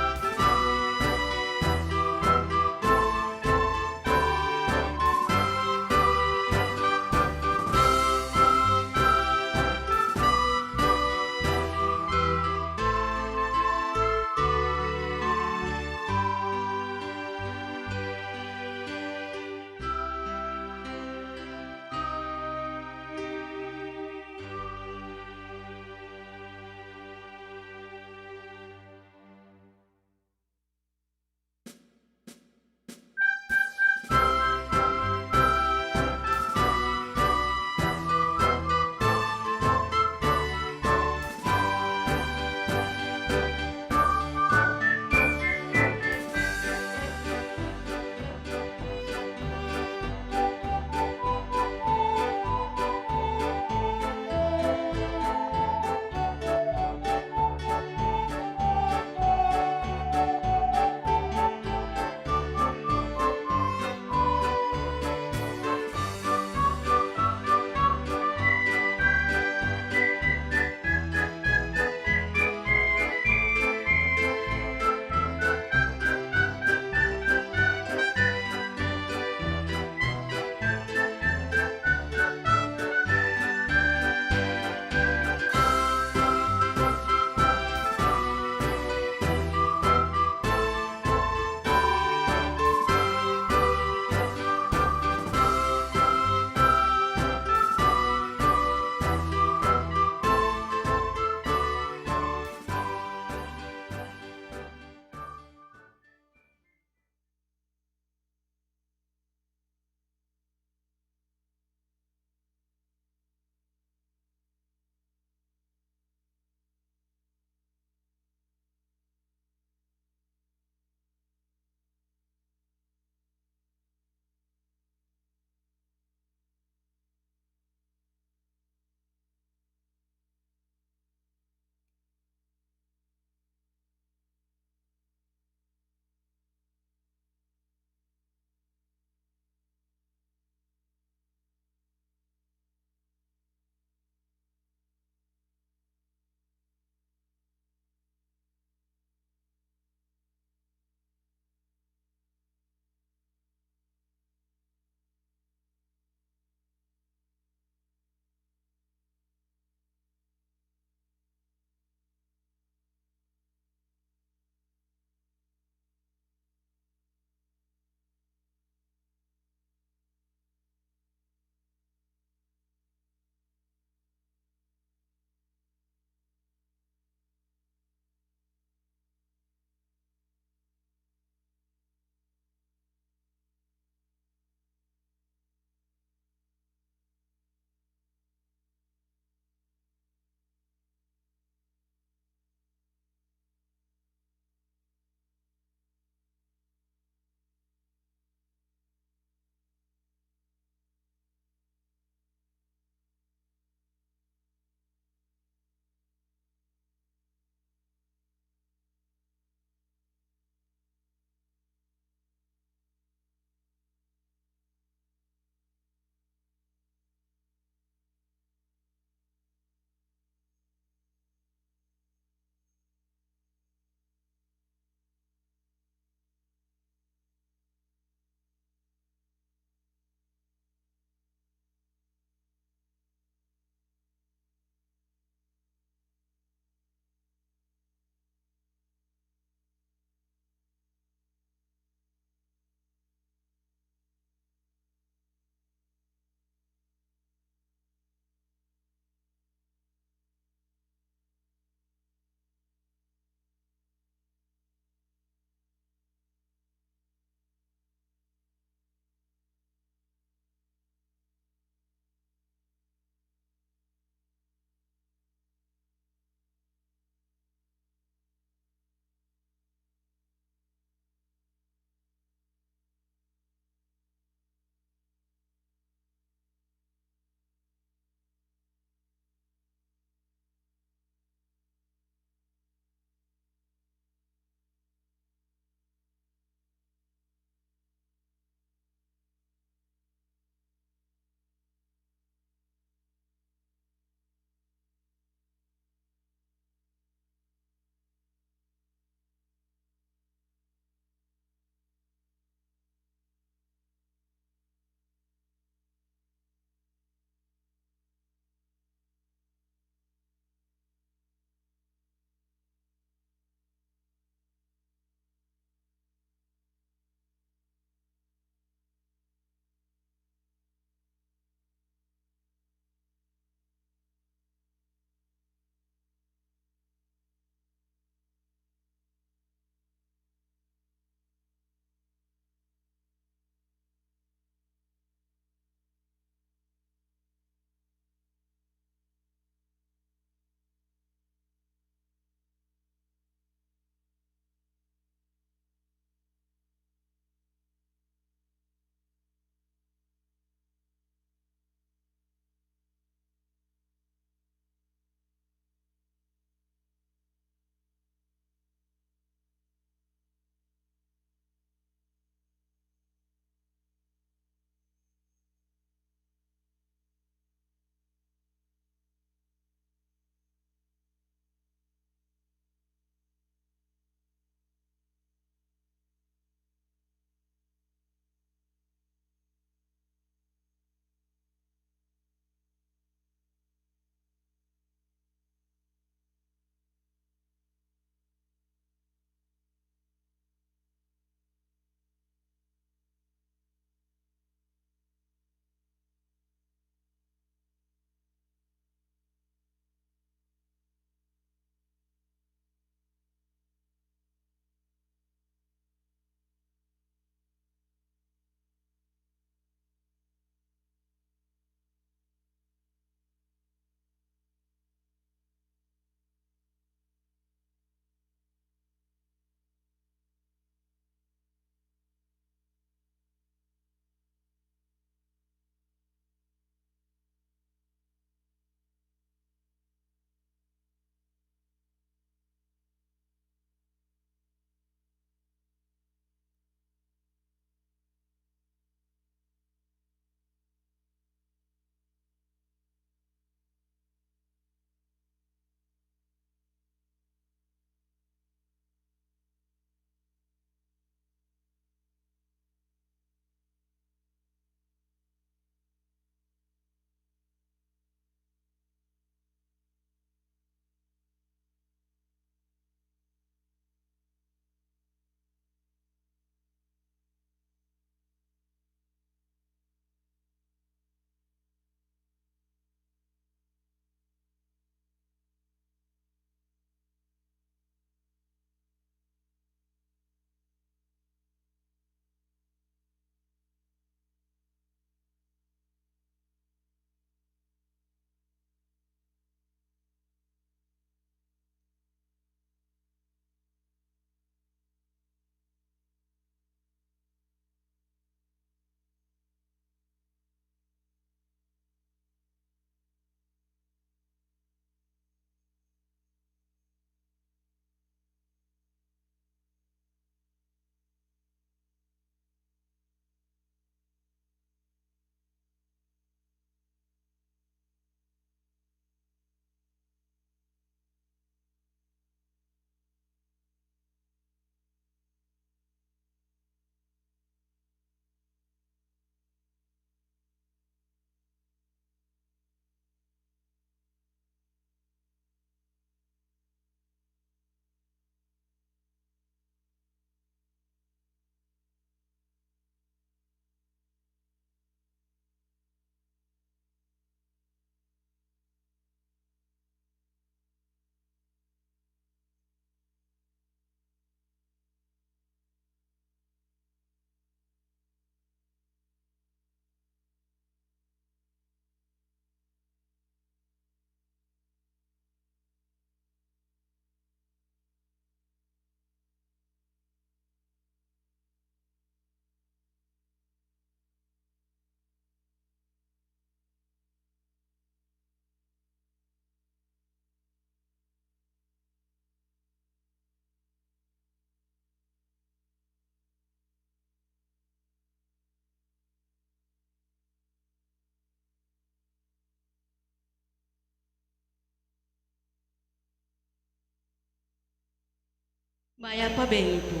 Mayap a bengi pu.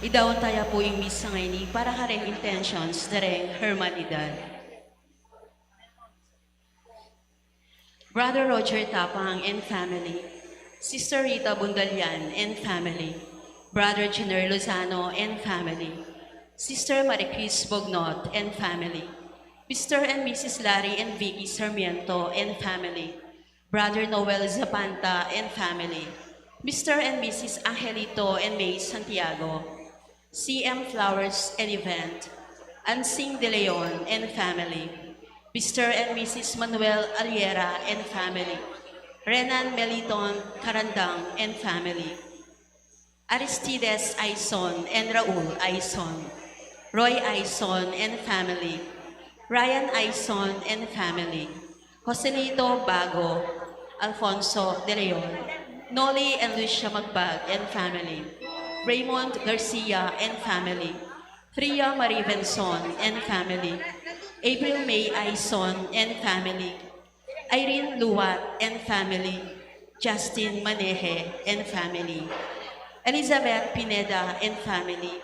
Idaun taya pu ing misa ngeni para kareng intentions da reng hermanidad. Brother Roger Tapang and family, Sister Rita Bundalian and family, Brother Junior Lozano and family, Sister Marie Chris Bognot and family, Mister and Missus Larry and Vicky Sarmiento and family, Brother Noel Zapanta and family, Mister and Missus Angelito and May Santiago, C M Flowers and event, Ansing De Leon and family, Mister and Missus Manuel Aliera and family, Renan Meliton Carandang and family, Aristides Aison and Raul Aison, Roy Aison and family, Ryan Aison and family, Joselito Bago, Alfonso De Leon, Noli and Lucia Magbag and family, Raymond Garcia and family, Fria Marie Venzon and family, April May Aison and family, Irene Luwat and family, Justin Maneje and family, Elizabeth Pineda and family,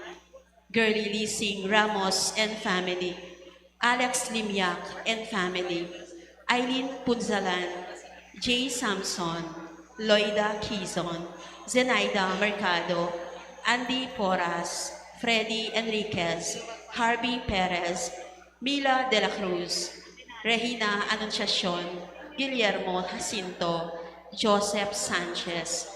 Girly Lising Ramos and family, Alex Limiak and family, Eileen Punzalan, Jay Samson, Loida Kizon, Zenaida Mercado, Andy Porras, Freddy Enriquez, Harvey Perez, Mila de la Cruz, Regina Anunciacion, Guillermo Jacinto, Joseph Sanchez,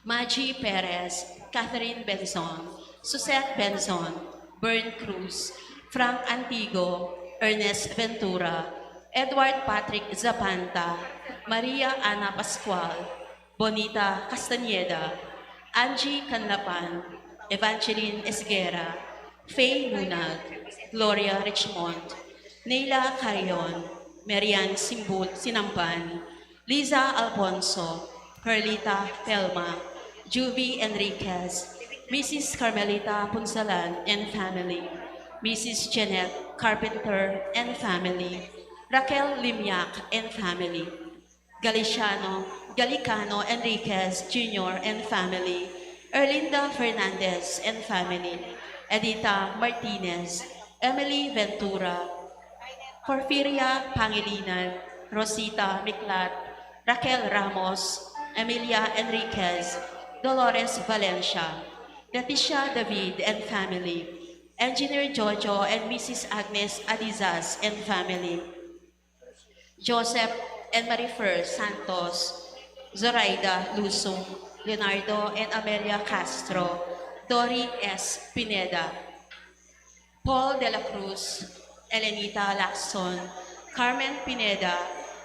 Maggie Perez, Catherine Benzon, Suzette Benzon, Bern Cruz, Frank Antigo, Ernest Ventura, Edward Patrick Zapanta, Maria Ana Pascual, Bonita Castañeda, Angie Canlapan, Evangeline Esguerra, Faye Munag, Gloria Richmond, Neila Carrion, Marian Simbul Sinamban, Liza Alfonso, Perlita Pelma, Juvie Enriquez, Missus Carmelita Punsalan and family, Missus Jeanette Carpenter and family, Raquel Limiak and family, Galiciano, Galicano Enriquez Junior and family, Erlinda Fernandez and family, Edita Martinez, Emily Ventura, Porfiria Pangilinan, Rosita Miklat, Raquel Ramos, Emilia Enriquez, Dolores Valencia, Leticia David and family, Engineer Jojo and Missus Agnes Adizas and family, Joseph and Marifer Santos, Zoraida Lusung, Leonardo and Amelia Castro, Dory S. Pineda, Paul de la Cruz, Elenita Lacson, Carmen Pineda,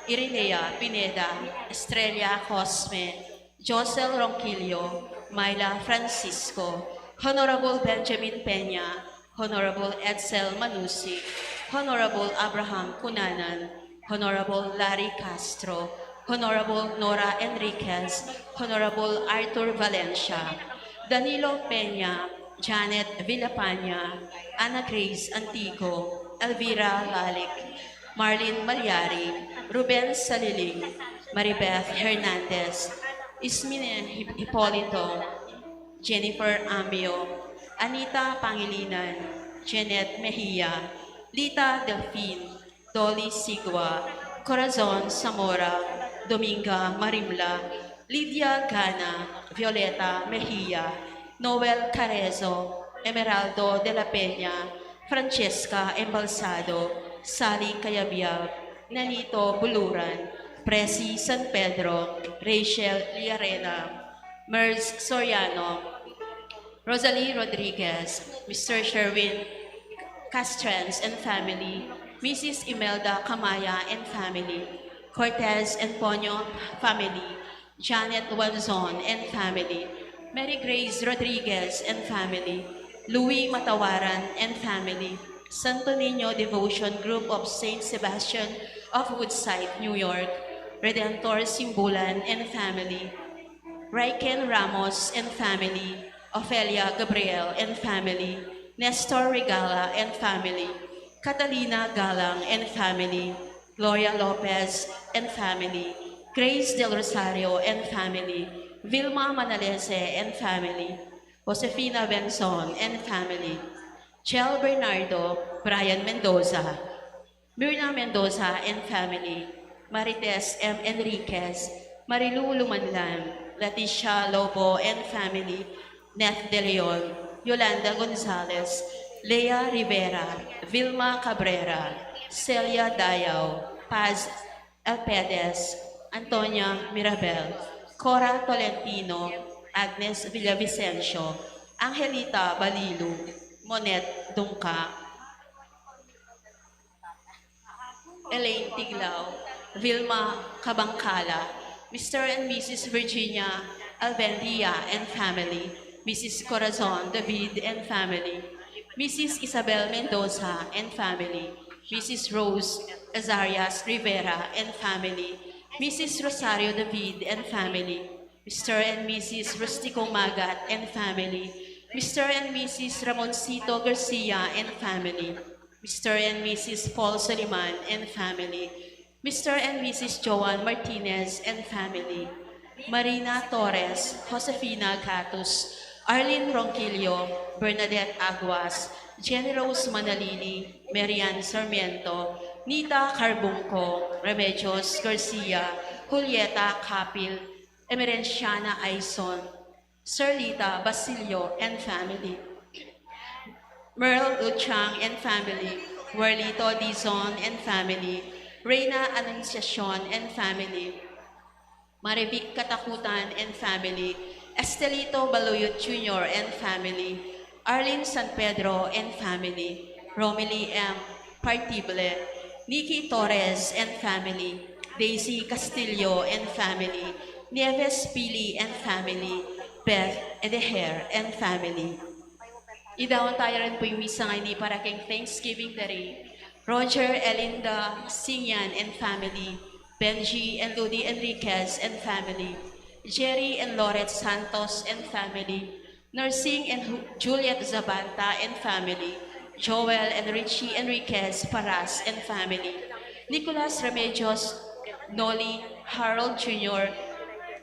Irinea Pineda, Estrella Cosme, Josel Ronquillo, Myla Francisco, Honorable Benjamin Peña, Honorable Edsel Manusi, Honorable Abraham Cunanan, Honorable Larry Castro, Honorable Nora Enriquez, Honorable Arthur Valencia, Danilo Peña, Janet Villapaña, Ana Grace Antico, Elvira Lalic, Marlene Malyari, Ruben Saliling, Maribeth Hernandez, Ismine Hip-, Hipolito, Jennifer Amio, Anita Pangilinan, Janet Mejia, Lita Delfin, Dolly Sigua, Corazon Zamora, Dominga Marimla, Lydia Gana, Violeta Mejia, Noel Carezo, Emeraldo de la Peña, Francesca Embalsado, Sally Cayabyab, Nanito Buluran, Presi San Pedro, Rachel Liarena, Merz Soriano, Rosalie Rodriguez, Mister Sherwin Castrens and family, Missus Imelda Camaya and family, Cortez and Ponyo family, Janet Wanzon and family, Mary Grace Rodriguez and family, Louis Matawaran and family, Santo Niño Devotion Group of Saint Sebastian of Woodside, New York, Redentor Simbulan and family, Raiken Ramos and family, Ofelia Gabriel and family, Nestor Regala and family, Catalina Galang and family, Gloria Lopez and family, Grace Del Rosario and family, Vilma Manalese and family, Josefina Benzon and family, Chel Bernardo, Brian Mendoza, Mirna Mendoza and family, Marites M. Enriquez, Marilu Lumanlan, Leticia Lobo and family, Neth De Leon, Yolanda Gonzalez, Lea Rivera, Vilma Cabrera, Celia Dayao, Paz Elpedes, Antonia Mirabel, Cora Tolentino, Agnes Villavicencio, Angelita Balilu, Monet Dungca, Elaine Tiglao, Vilma Cabangcala, Mister and Missus Virginia Albendia and family, Missus Corazon David and family, Missus Isabel Mendoza and family, Missus Rose Azarias Rivera and family, Missus Rosario David and family, Mister and Missus Rustico Magat and family, Mister and Missus Ramoncito Garcia and family, Mister and Missus Paul Soliman and family, Mister and Missus Joan Martinez and family, Marina Torres, Josefina Gatus, Arlene Ronquillo, Bernadette Aguas, Jenny Rose Manalili, Marian Sarmiento, Nita Carbungco, Remedios Garcia, Julieta Capil, Emerenciana Aison, Serlita Basilio and family, Merle Luchang and family, Werlito Dizon and family, Reina Anunciacion and family, Marivic Katakutan and family, Estelito Baluyot Junior and family, Arlene San Pedro and family, Romilly M. Partible, Nikki Torres and family, Daisy Castillo and family, Nieves Pili and family, Beth Edeher and family. Idaun taya rin pu ing misa ngeni para keng Thanksgiving Day. Roger Elinda Singyan and family, Benji and Ludi Enriquez and family, Jerry and Loret Santos and family, Nursing and Ju-, Juliet Zabanta and family, Joel and Richie Enriquez Paras and family, Nicolas Remedios, Noli, Harold Junior,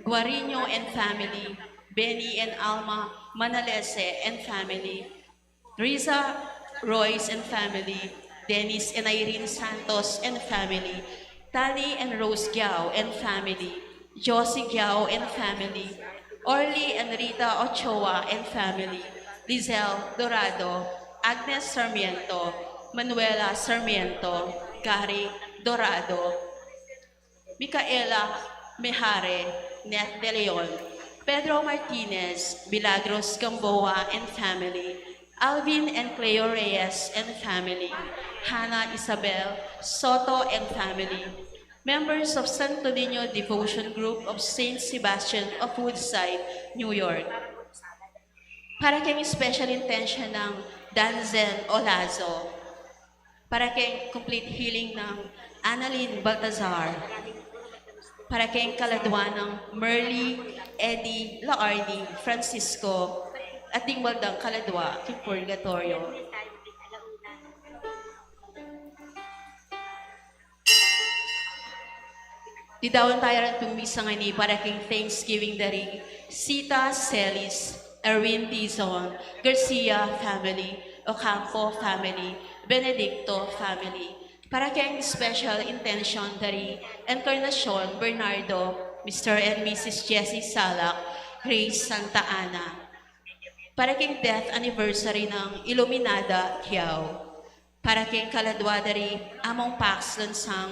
Guarino and family, Benny and Alma Manalese and family, Riza Royce and family, Dennis and Irene Santos and family, Tani and Rose Giao and family, Josie Giao and family, Orly and Rita Ochoa and family, Lizelle Dorado, Agnes Sarmiento, Manuela Sarmiento, Gary Dorado, Micaela Mejare, Neth De Leon, Pedro Martinez, Milagros Gamboa and family, Alvin and Cleo Reyes and family, Hannah Isabel Soto and family, members of Santo Niño Devotion Group of Saint Sebastian of Woodside, New York. Para keng special intention nang Danzen Olazo. Para keng complete healing nang Annalyn Baltazar. Para keng kaladwa nang Merly, Eddie, Laarni, Francisco, at ding baldang kaladwa king purgatoryo. Didaun taya rin pu ing misa ngeni para keng Thanksgiving Day, Sita Celis, Erwin Dizon, Garcia family, Ocampo family, Benedicto family. Para keng special intention Day, Encarnacion Bernardo, Mister and Missus Jessie Salak, Grace Santa Ana. Para keng death anniversary nang Iluminada Quiao. Para keng kaladwa Day, Among Pax Lansang,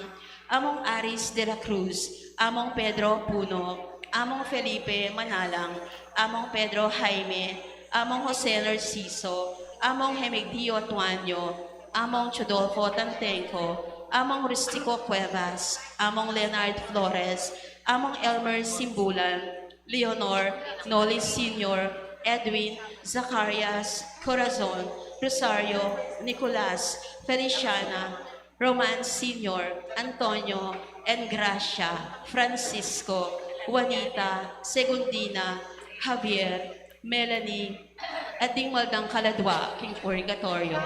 Among Aris de la Cruz, Among Pedro Puno, Among Felipe Manalang, Among Pedro Jaime, Among Jose Narciso, Among Hemigdio Tuanyo, Among Chodolfo Tantenco, Among Rustico Cuevas, Among Leonard Flores, Among Elmer Simbulan, Leonor, Noli Senior, Edwin, Zacarias, Corazon, Rosario, Nicolas, Feliciana, Roman Senior, Antonio, Engracia, Francisco, Juanita, Segundina, Javier, Melanie, at ding maldang kaladwa king purgatoryo.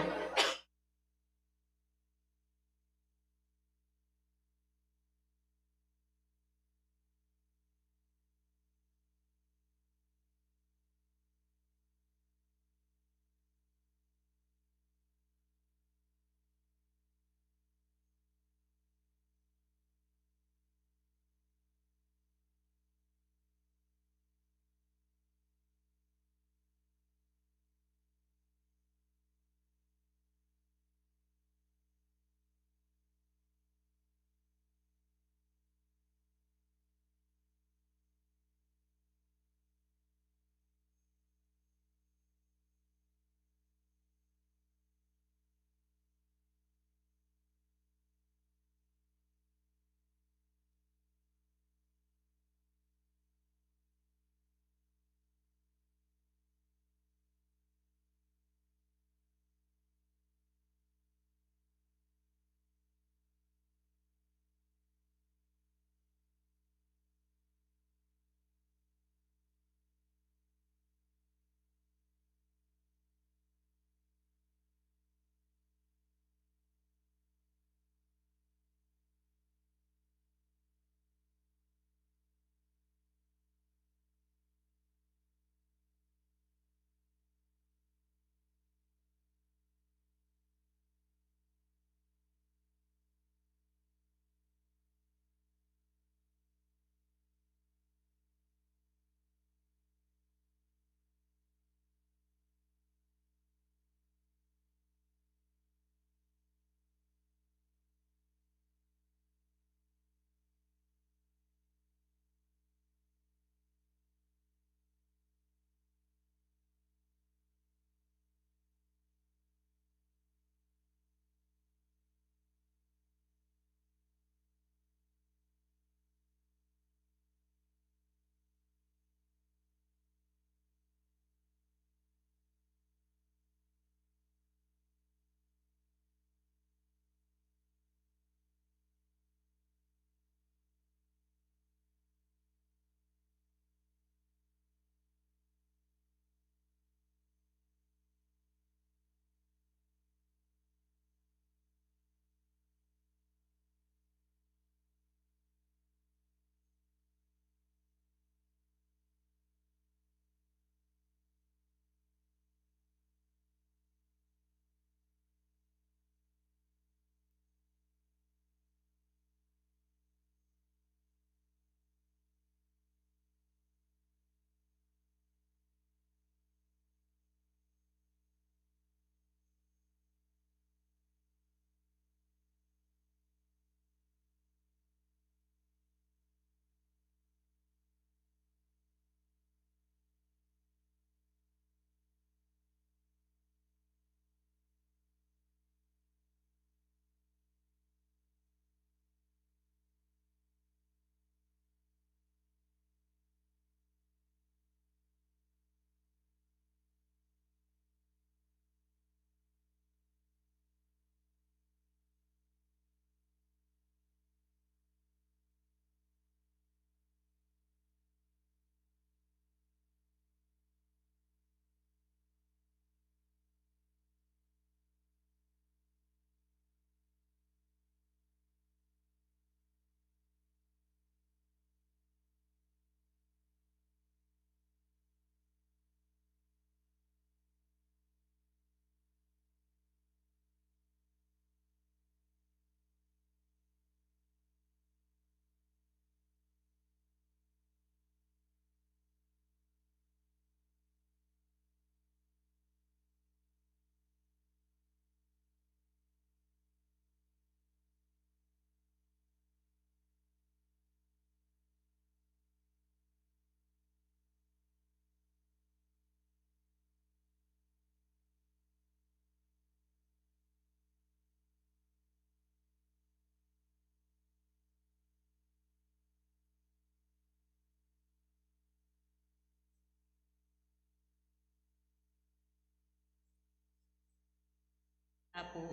Apo.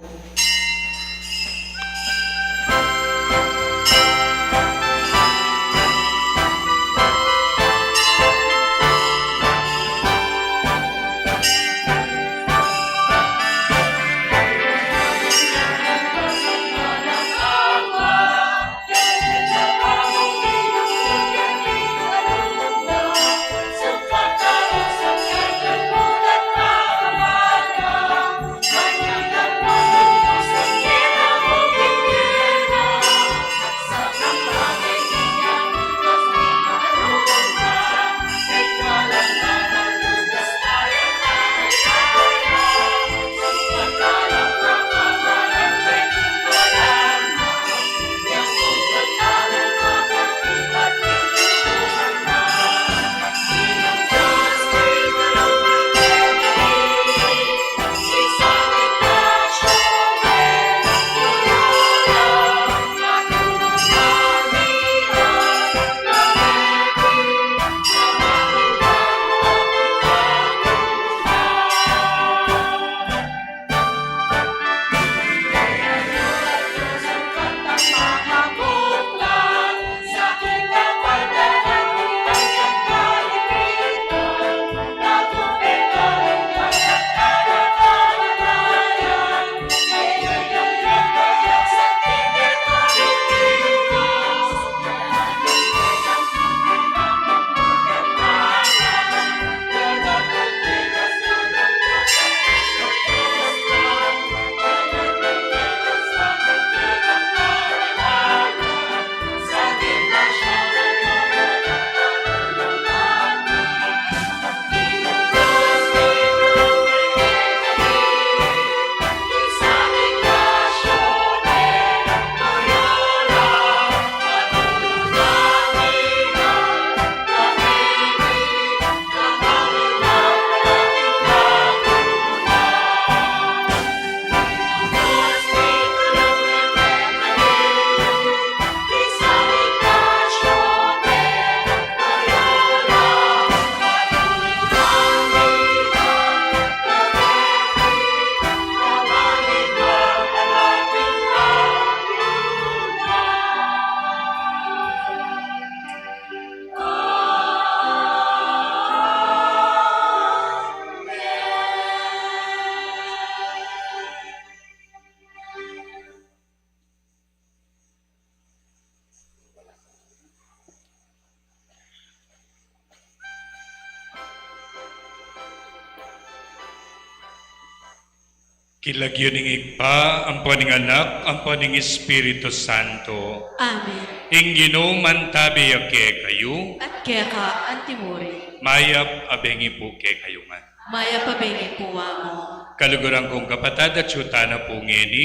King lagyu ning Ibpa, ampo ning Anak, ampo ning Espiritu Santo. Amen. Ing Ginu mantabe ya kekayu. At keka antimurin. Mayap a bengi pu kekayu ngan. Mayap a bengi pu, Among. Kaluguran kung kapatad, atiu tana pu ngeni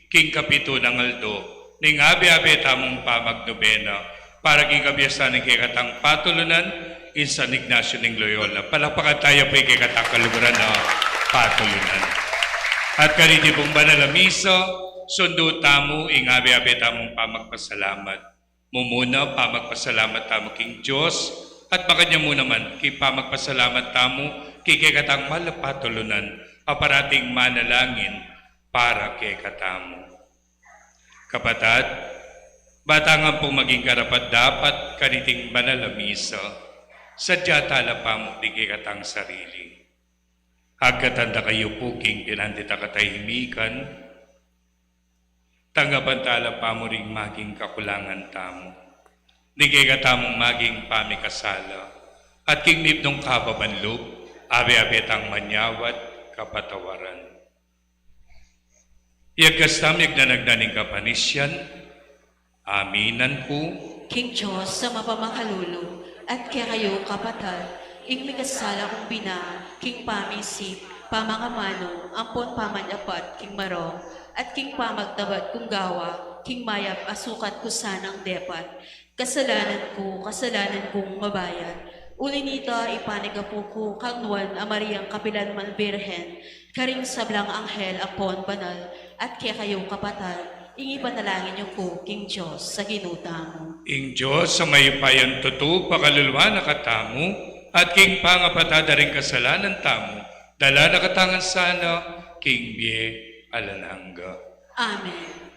king kapitu nang aldo ning abe-abe tamung pamagnobena para king kabiasan ning kekatang patulunan, ing San Ignacio ning Loyola. Palakpakan taya pu ing kekatang kaluguran a patulunan. At kaniti pung banal a misa, sundu tamu ing abe-abe tamung pamagpasalamat. Mumuna, pamagpasalamat tamu king Dios, at makanyan mu naman king pamagpasalamat tamu king kekatang mahal a patulunan a parating manalangin para kekatamu. Kapatad, ba tang ampong maging karapat-dapat kaniting banal a misa, sadya tala pamu ding kekatang sarili. Agkatan da kayu pu king pinanti a katahimikan, tanggapan tala pamu ring maging kakulangan tamu, ding kekatamung maging pamikasala, at king mipnung kababan lub, abe-abe tang manyawad kapatawaran. Iyakas tamu ing agnan-agnan ning kapanisian. Aminan ku king Dios a mapamakalulu, at kekayu kapatad, ing mikasala kung bina, king pamisip, pamangamanu, ampon pamanyapat king marok, at king pamagtabat kung gawa, king mayap a sukat ku sanang depat. Kasalanan ku, kasalanan kung mabayat. Uli nita, ipanigapu ku kang Nuan a Mariang kapilan man Birhen, karing sablang anghel ampon banal, at kekayu kapatad, ing ipanalangin yu ku king Dios a Ginu tamu. Ing Dios a mayupayang tutu pakaluluan na katamu, at king pangapatad da ring kasalanan tamu, dala na katamu ngan sana king bie alang angga. Amen.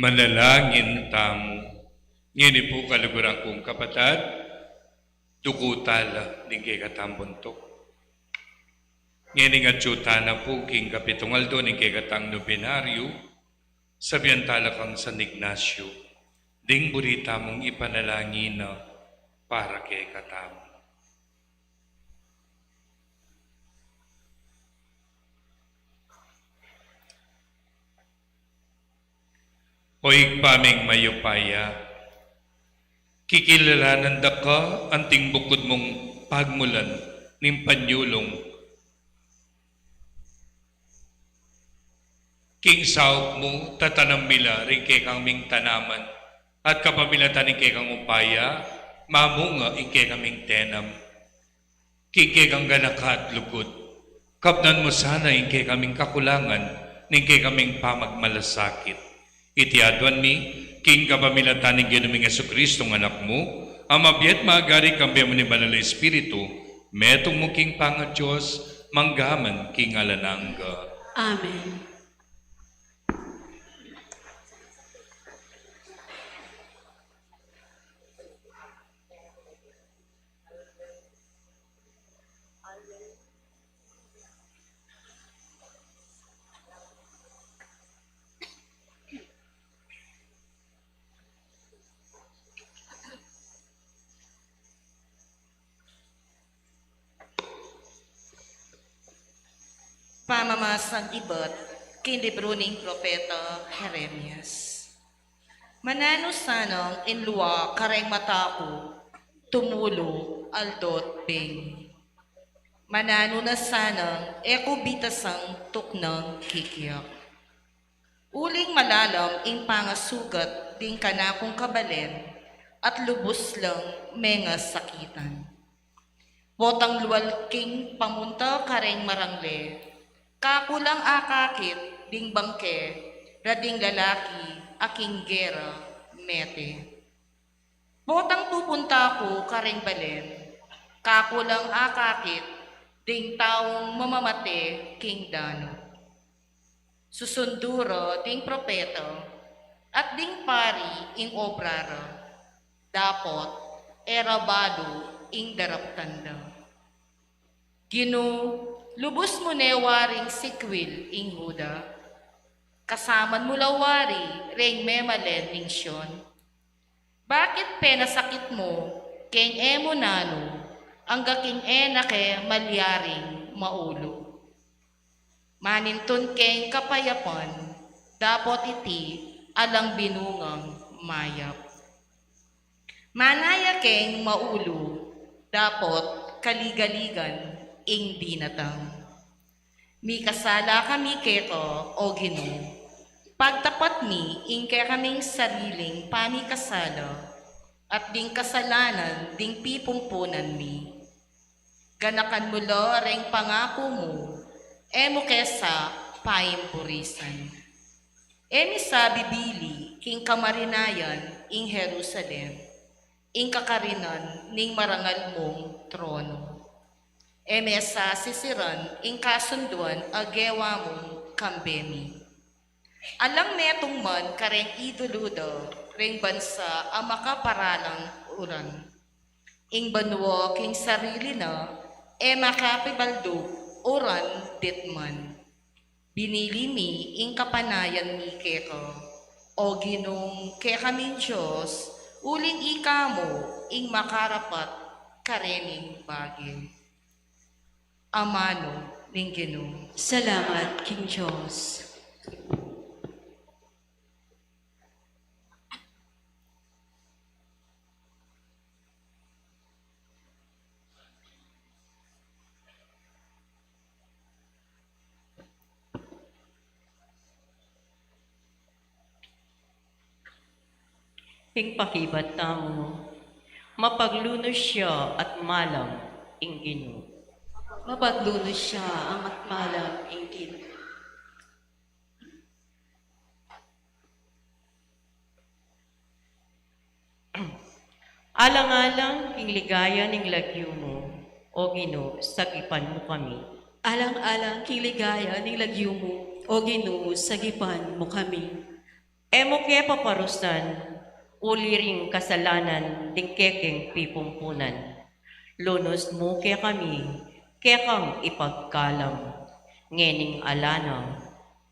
Manalangin tamu. Ngeni pu, kaluguran kung kapatad, duku tala ning kekatang buntuk. Ngeni atyu tana pu king kapitung aldo ning kekatang nobenaryo, sabian tala kang San Ignacio, ding buri tamung ipanalangin na para kekatamu. O Ibpa ming mayupaya, kikilalanan da ka anting bukud mung pagmulan ning panyulung. King saup mu, tatanam mi la ring kekang ming tanaman, at kapamilatan ning kekang upaya, mamunga ing kekang ming tenam. King kekang ganaka at lugud, kapnan mu sana ing kekaming kakulangan ning kekaming pamagmalasakit. Iti aduan mi King kapamilatan ning Ginu ming Jesucristo, Anak mu, a mabie at magari kambe mu ning Banal a Espiritu, metung mu king pangaDios, mangga man king alang angga. Amen. Pamamasang ibat king libru ning propeta Jeremias. Mananu sanang inlua kareng mata ku, tumulu aldo't bengi? Mananu na sanang e ku bitasang tuknang kikiak? Uling malalam ing pangasugat ding kanakung kabalen, at lubus lang mengasakitan. Potang lual king pamunta kareng marangle, kaku lang akakit ding bangke, ra ding lalaki a king gera mete. Potang pupunta ku kareng balen, kaku lang akakit ding taung mamamate king danu. Susundu ra ding propeta at ding pari ing obra ra, dapot e ra balu ing daraptan da. Ginu, lubus mu ne waring sikwil ing Juda? Kasaman mu la wari reng memalen ning Sion? Bakit penasakit mu keng e mu nanu, angga king e na ke malyaring maulu? Manintun keng kapayapan, dapot iti alang binungang mayap. Manaya keng maulu, dapot kaligaligan ing dinatang. Mikasala kami keka, O Ginu. Pagtapat mi ing kekaming sariling pamikasala at ding kasalanan ding pipumpunan mi. Ganakan mu la reng pangaku mu, e mu ke sa paimburisan. E mi sa bibili king kamarinayan ing Jerusalem, ing kakarinan ning marangal mung trono. E me sa sisiran ing kasunduan a gewa mung kambe mi. Alang metung man kareng idulu da reng bansa a makaparalang uran. Ing banua king sarili na e makapibalduk uran ditman. Binili mi ing kapanayan mi keka, O Ginung kekaming Dios, uling ika mu ing makarapat karening bage. Amanu ning Ginu. Salamat king Dios. Ing pakibat tamu, mapaglunus ya at malam ing Ginu. Mapaglunus ya at malam ing Ginu. Alang-alang king ligaya ning lagyu mu, O Ginu, sagipan mu kami. Alang-alang king ligaya ning lagyu mu, O Ginu, sagipan mu kami. E mu ke paparusan, uli ring kasalanan ding kekeng pipumpunan. Lunus mu kekami, kekang ipagkalam, ngening ala na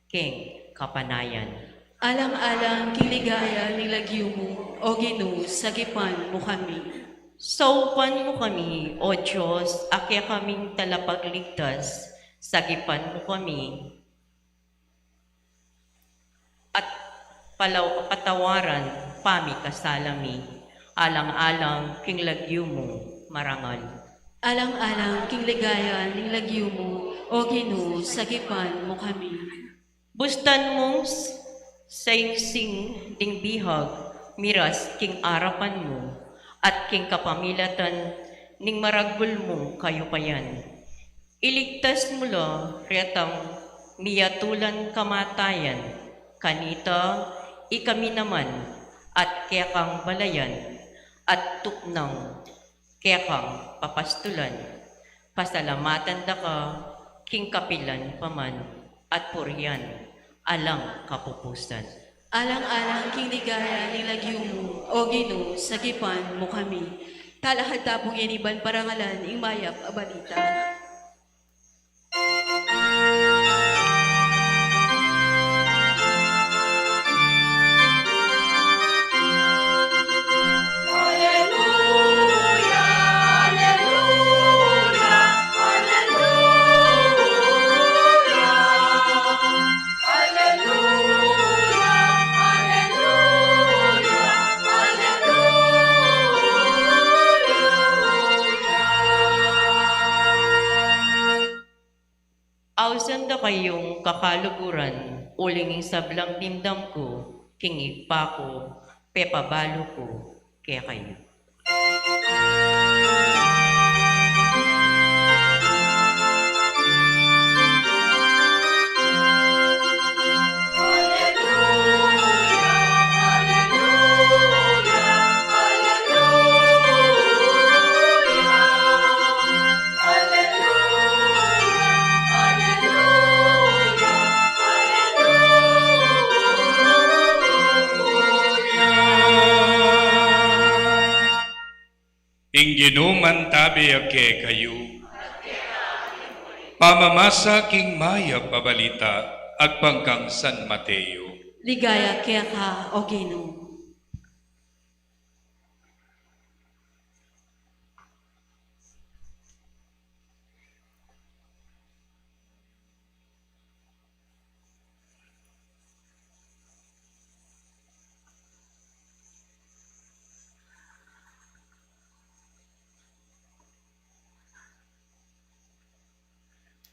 keng kapanayan. Alang-alang king ligaya ning lagyu mu, O Ginu, sagipan mu kami. Saupan mu kami, O Dios, a kekaming talapagligtas, sagipan mu kami. At palaw-, patawaran pamikasala mi, alang-alang king lagyu mu marangal. Alang-alang king ligaya ning lagyu mu, O Ginu, sagipan mu kami. Bustan mung s-, saingsing ding bihag miras king arapan mu, at king kapamilatan ning maragul mung kayupayan. Iligtas mu la retang miyatulan kamatayan, kanita ikami naman at kekang balayan, at tupnang kekang papastulan. Pasalamatan da ka king kapilan pa man, at purian alang kapupusan. Alang-alang king ligaya ning lagyu mu, O Ginu, sagipan mu kami. Talakad ta pung yaniban parangalan ing mayap a balita. Aleluya, aleluya, aleluya. Aleluya, aleluya, aleluya. Ausan da kayung kakaluguran, uling ing sablang dimdam ku king Ibpa ku, pepabalu ku kekayu. Ing Ginu mantabe ya kekayu. Pamamasa king mayap a balita agpang kang San Mateo. Ligaya keka, O Ginu.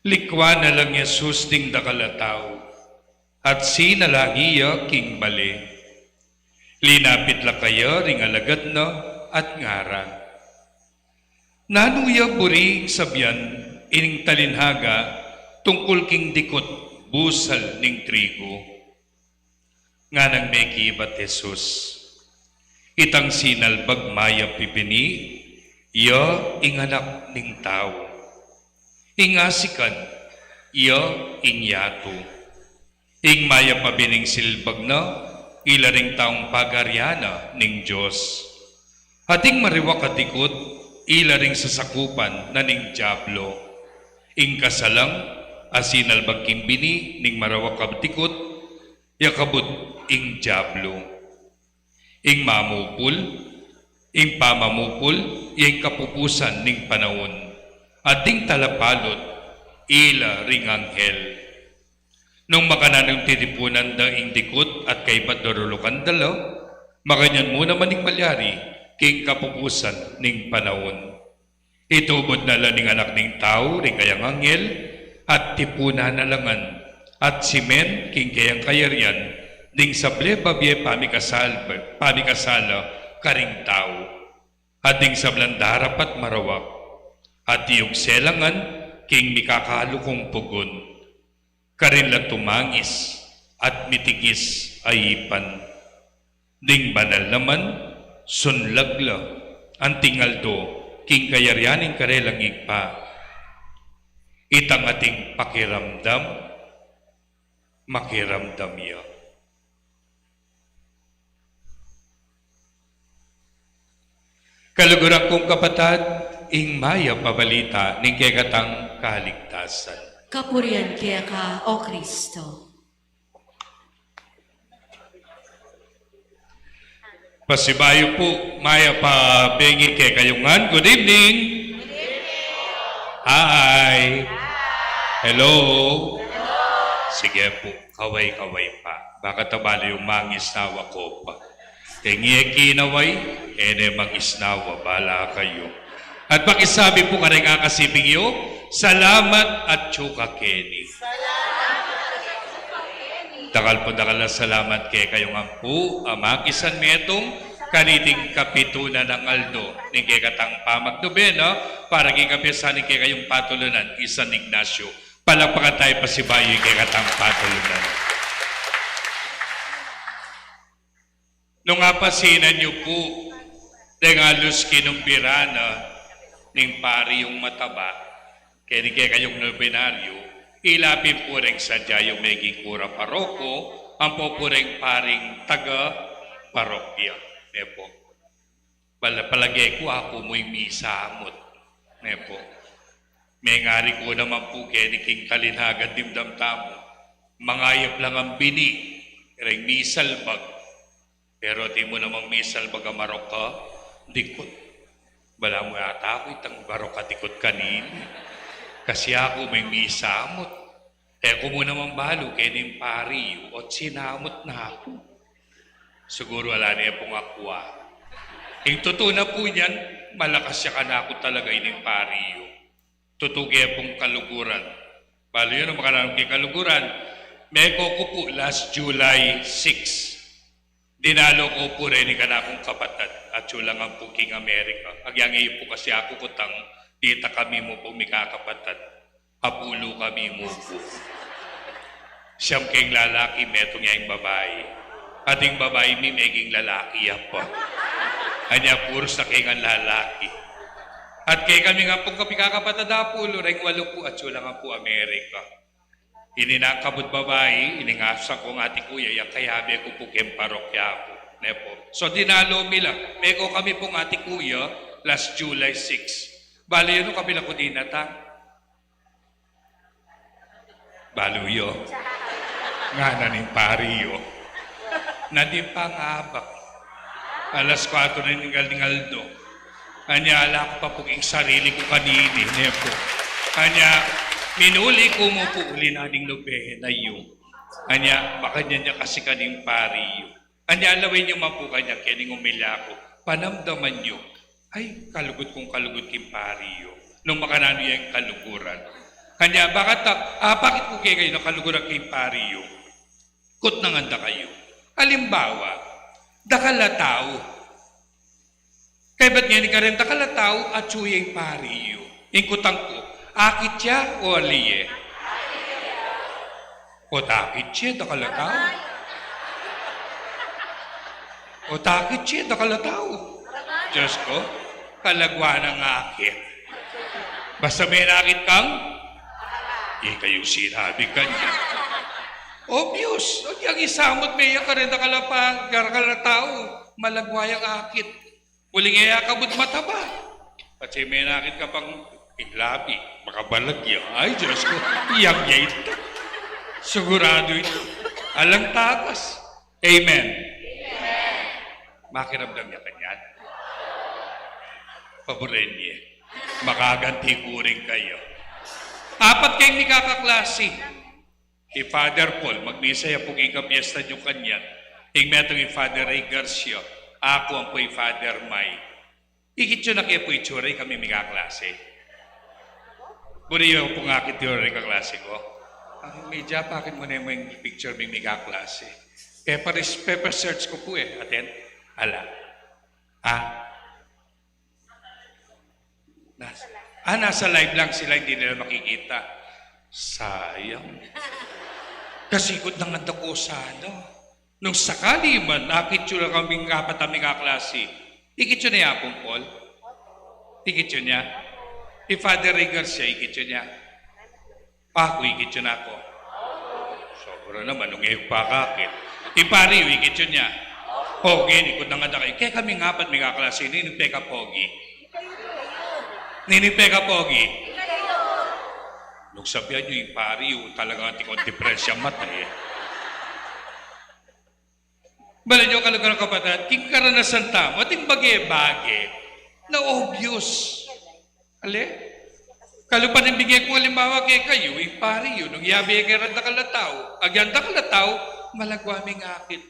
Likuan na lang Jesus ding dakal a tau, at sinalangi ya king bale. Linapit la kaya ring alagad na at ngara, "Nanu ya buri ing sabian ining talinhaga tungkul king dikut busal ning trigu?" Nganang mekibat Jesus, "Itang sinalbag mayap ibini, ya ing Anak ning Tau. Ing asikan, ya ing yatu. Ing mayap a bining silbag na, ila ring taung pagarian na ning Dios. At ing mariwak a dikut, ila ring sasakupan na ning Diablo. Ing kasalang a sinalbag king bini ning marawak a dikut, ya kabud ing Diablo. Ing mamupul, ing pamamupul, ya ing kapupusan ning panaun. At ding talapalut, ila ring anghel. Nung makananu titipunan da ing dikut at kaybat darulukan da la, makanyan mu naman ing malyari king kapupusan ning panaun. Itubud na la ning Anak ning Tau ring kayang anghel, at tipunan na la ngan, at simen king kayang kayarian ding sable babie pamikasal, pamikasala karing tau, at ding sablang darapat marawak, at iyugse la ngan king mikakalu kung pugun. Karin la tumangis at mitigis a ipan. Ding banal naman, sunlag la anting aldo king kayarian ning karelang Ibpa. Itang ating pakiramdam, makiramdam ya." Kaluguran kung kapatad, ing mayap a balita ning kekatang kaligtasan. Kapurian keka, O Kristo. Pasibayu pu, mayap a bengi kekayu ngan. Good evening. Hi. Hello. Sige pu. Kaway-kaway pa. Baka ta bale yung mangisnawa ko pa. Keng e kinaway, e ne mangisnawa, bala kayu. At pakisabi pu kareng akasibing yu, salamat atyu ka keni. Dakal pu dakal a salamat kekayu ngan pu, a makisan metung kaniting kapitunan a aldo ning kekatang pamagdobena, para king kapisan ning kekayung patulunan i San Ignacio. Palakpakan tayu pasibayu ing kekatang patulunan. Nung apasinan yu pu, deng alus kinumbira na ning pariyung mataba, keni kekayung nobenaryo, ila pin pu reng sadya yung meging kura paroko, ampo pu reng paring taga parokya. Ne pu. Pala-, palage ku aku mu ing misamut. Ne pu. Mengari ku naman pu keni king kalinangan dimdam tamu. Mangayap lang ang bini, reng misalbag. Pero atin mu namang misalbag a marok a dikut. Balamu yata aku itang marok a dikut kanini. Kasi aku mu ing misamut. E ku mu naman balu keni ing pari yu, ot sinamut na aku. Siguru ala ne pung akwa. Ing tutu na pu niyan, malakas ya kanaku talaga ining pari yu. Tutu ke pung kaluguran. Balu yu nung makananu king kaluguran. Meko ku pu last July six. Dinalo ku pu reni kanakung kapatad, atsu la ngan pu king Amerika. Agyang e yu pu kasi aku kutang, dita kami mu pu mikakapatad. Apulu kami mu pu. Siyam keng lalaki, metung ya ing babai. At ing babai mi meging lalaki ya pa. Anya purus na keng lalaki. At kekami ngan pung kapikakapatad apulu, reng walu pu, atsu la ngan pu Amerika. Ini nang kabud babai, ini ngan asu kung ati kuya, yang kayabe ku pu keng parokya ku. Ne pu. So, dinalo mi la. Meko kami pung ati kuya, last July six. Balu yu nung kapila ku dinatang. Balu yu. Ngana ning pari yu. Nadi pangabak. Alas kuatro na ning aldo. Anya ala ku pa pu king sarili ku kanini, ne pu. Anya, minuli ku mu pu uli na ding nobena yu. Anya, makanyan ya kasi kaning pari yu. Anya, lawen yu man pu kanyan keni ngumilya ku. Panamdaman yu. Ay, kalugud kung kalugud king pari yu. Nung makananu ya ing kaluguran. Anya, bakit ta, apakit ku kekayu na kaluguran king pari yu. Kutnan ngan da kayu. Alimbawa, dakal a tau. Kaybat ngeni kareng dakal a tau, atsu ya ing pari yu. Ing kutang ku, akit ya o ali ye? Ot akit ya, dakal a tau. Ot akit ya, dakal a tau. Diyos ku, kalagwa nang akit. Basta menakit kang, ikayu sinabi kanya. Obvious. Ot yang isamut me ya kareng dakal a pa-, dakal a tau, malagwa yang akit. Uling e ya kabud mataba. Patse menakit ka pang ing labi, makabalag ya. Ay, Diyos ku, yang ya ita. Siguradu ita. Alang takas. Amen. Makiramdam ya kanyan. Paburen ye. Makaganti ku rin kayu. Apat keng mikakaklasi. I Father Paul, magmisa ya pu king kapiestan yu kanyan. Ing metung i Father Ray Garcia, aku ampo i Father Mike. Ikit yu na ke pu itsura ing kami mikaklase. Buri yu pung akit yu ring kaklase ku. Ang media, pakit mu ne mu ing picture ming mikaklase. Pepa-, pepa-search ku pu e, atin. Ala. Ah. Nas-, ah, nasa live lang sila, hindi nila makikita. Sayang. Kasi kutnan ngan da ku sana. Nung sakali man, akit yu la kaming apat a mikaklase. Ikit yu ne ya, Apong Paul? Ikit yu ne ya? I Father Ray Garcia, ikit yu ne ya? Aku, ikit yu ne ya? Sobra naman, nung e ku pa akakit. I pari yu, ikit yu ne ya? Pogi, ikit na nga da kayu. Kaya kaming apat mikaklase, ninu ing pekapogi? Ninu ing pekapogi? Nung sabian yu ing pari yu, talagang atin kung diperensya mata e. Bale yu, kaluguran, kapatad, king karanasan tamu, atin bage-bage na obvious. Ale? Kalupa ning bige kung alimbawa kekayu, ing pari yu, nung yabe ya kareng dakal a tau, agyang dakal a tau, malagwa ming akit,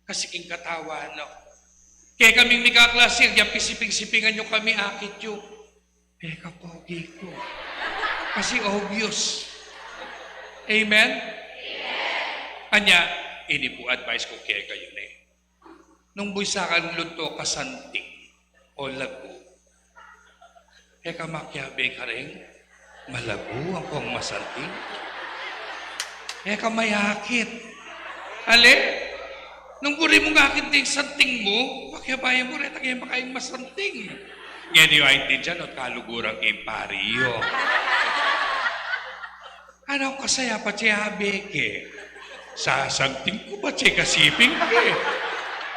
kasi king katawan na. Kekaming mikaklase, agyang pisiping-sipingan yu kami, akit yu. Pekapogi ku. Kasi obvious. Amen? Anya, ini pu advice ku kekayu ne. Nung bisa kang luto kasanting o lagu, e ka makiabe kareng malagu ampong masanting. E ka mayakit. Ale? Nung buri mung akinting santing mu, pakiabe mu, reta ke makaing masanting. Ngeni yu aintindian, o kaluguran ke ing pari yu. Anu kasaya patse abe ke? Sasanting ku patse kasiping ke.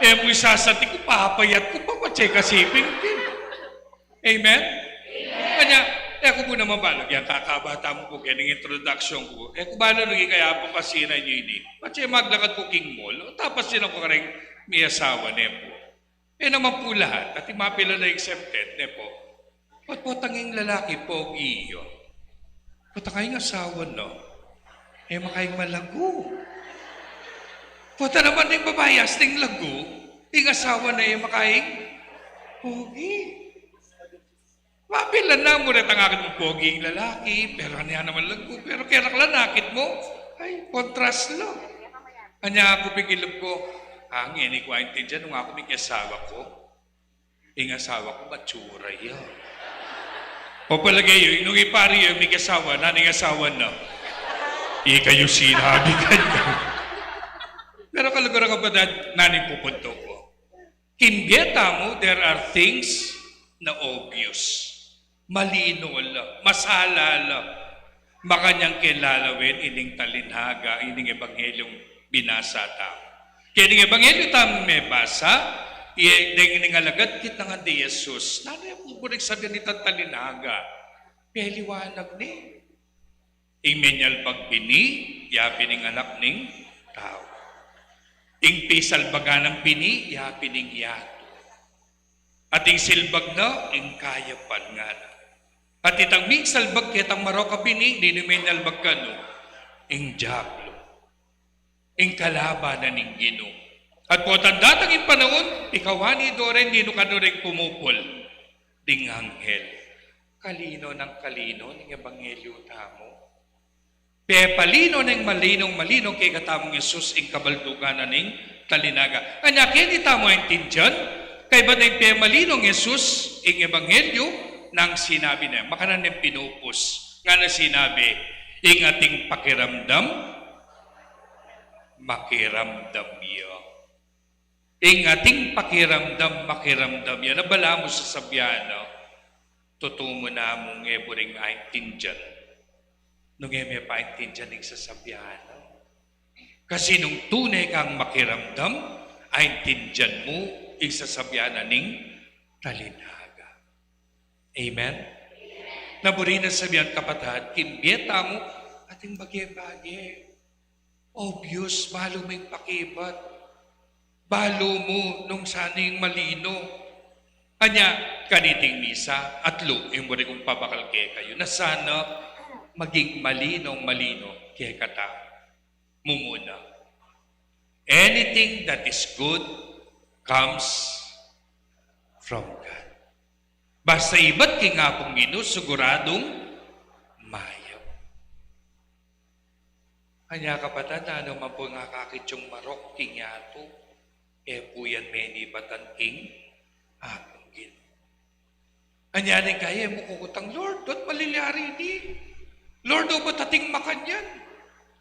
E mu isasanting ku, papayat ku pa patse kasiping ke. Amen? Amen. Kanya, e ku pu naman balu, yang kakabata mu ku, keng introduction ku. E ku balu nung ikaya pu kasi na nyu ini. Patse maglakad ku king mall, tapos sinan ku kareng miyasawa ne pu. E naman pu lahat, atin mapilan a exempted ne pu. Potang ing lalaki, pogi yu. Potang ing asawa na, e makaing malagu. Pota naman ing babai, asting lagu, ing asawa na e makaing pogi. Mapilan na mu, reta ngeni king pogi ing lalaki, pero anya naman lagu, pero kera kalanakit mu, ay, kontras la. Anya ku pigilub ku, a, ngeni ku aintindian nung aku mikiasawa ku. Ing asawa ku matsura ya. O palage yu, nung ipari yu, mikiasawa na, ning asawa na. Ikayu sinabi kanya. Pero kaluguran, kapatad, nanu ing pupunto ku? King bie tamu, there are things na obvious. Malino la, masala la. Makanyan ke lalawen ining talinaga, ining ebanghelyung binasa tamu. Kaya ining ebanghelyu tamung mebasa, iya deng ining alagad kit ngan di Jesus. Nanu ya pu buring sabian nitang talinaga? Peliwanag ne. Ing menyalbag bini, ya pin ing Anak ning Tau. Ing pisalbagan nang bini, ya pin ing yatu. At ing silbag na, ing kayapan ngana. At itang misalbag ketang marok a bini, ninu ing menyalbag kanu? Ing diablo. Ing kalaban na ning Ginu. At potang datang ing panaun, pikawani do ren ninu kanu ring pumupul. Ding anghel. Kalino nang kalino ning ebanghelyu tamu. Pepalino neng malinong malino kekatamung Jesus ing kabaldugan na ning talinaga. Anya keni tamu aintindian, kaybat neng pemalinong Jesus ing ebanghelyu nang sinabi na, makanyan neng pinupus, ngana sinabi, ing ating pakiramdam, makiramdam ya. Ing ating pakiramdam, makiramdam ya. Na balamu sasabian na, tutu mu namung e buring aintindian nung e me paintindian ing sasabian na. Kasi nung tune kang makiramdam, aintindian mu ing sasabian na ning talinaga. Amen? Na buri nang sabian, kapatad, king bie tamu, ating bage-bage. Obvious, balu mu ing pakibat. Balu mu nung sanu ing malino. Anya, kaniting misa, atlu ing buri kung pabakal kekayu, na sana maging malinong malino kekatamu. Mumuna, anything that is good comes from God. Basta ibat king Apung Ginu, siguradung mayap. Anya, kapatad, nanu man pu ing akakit yung marok king yatu, e pu yan menibatan king Apung Ginu. Anya, neng kaya e mu kukutang, Lord, obat malilyari ini? Lord, obat ating makanyan?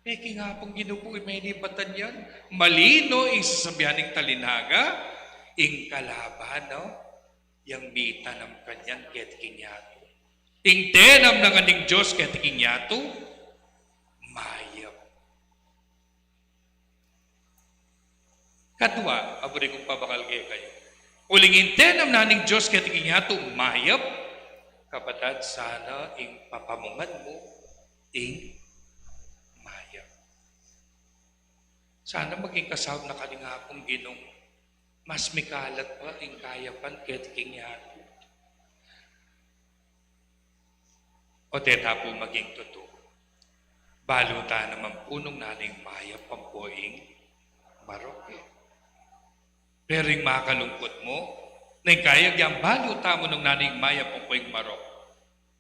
E king Apung Ginu pu menibatan yan. Malino ing sasabian ning talinaga, ing kalaban, no? Yang mitanam kanyan keti king yatu. Ing tenam na ngan ning Dios keti king yatu, mayap. Kadua, a buri kung pabakal kekayu. Uling ing tenam na ning Dios keti king yatu, mayap, kapatad, sana ing papamungan mu, ing mayap. Sana maging kasaup na ka ning Apung Ginu, mas mikalat pa ing kayapan keti king yatu. O teta pu maging tutu. Balu ta naman pu nung nanu ing mayap ampo ing marok e. Pero ing makalungkut mu, neng kaya agyang balu tamu nung nanu ing mayap ampo ing marok,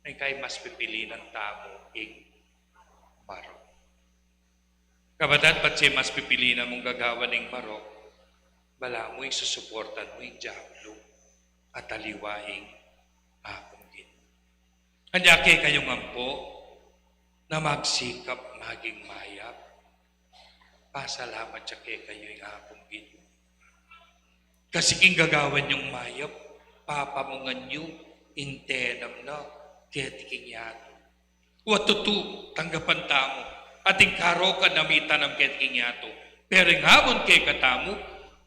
neng kaya mas pipilinan tamu ing marok. Kapatad, patse mas pipilinan mung gagawan ing marok, balamu ing susuportan mu ing diablu at aliwa ing Apung Ginu. Anya kekayu ngan pu na magsikap maging mayap, pasalamat ya kekayu ing Apung Ginu. Kasi king gagawan yung mayap, papamungan yu ing tenam na keti king yatu. Wa tutu, tanggapan tamu, ating karokan a mitanam keti king yatu. Pero ing amun kekatamu,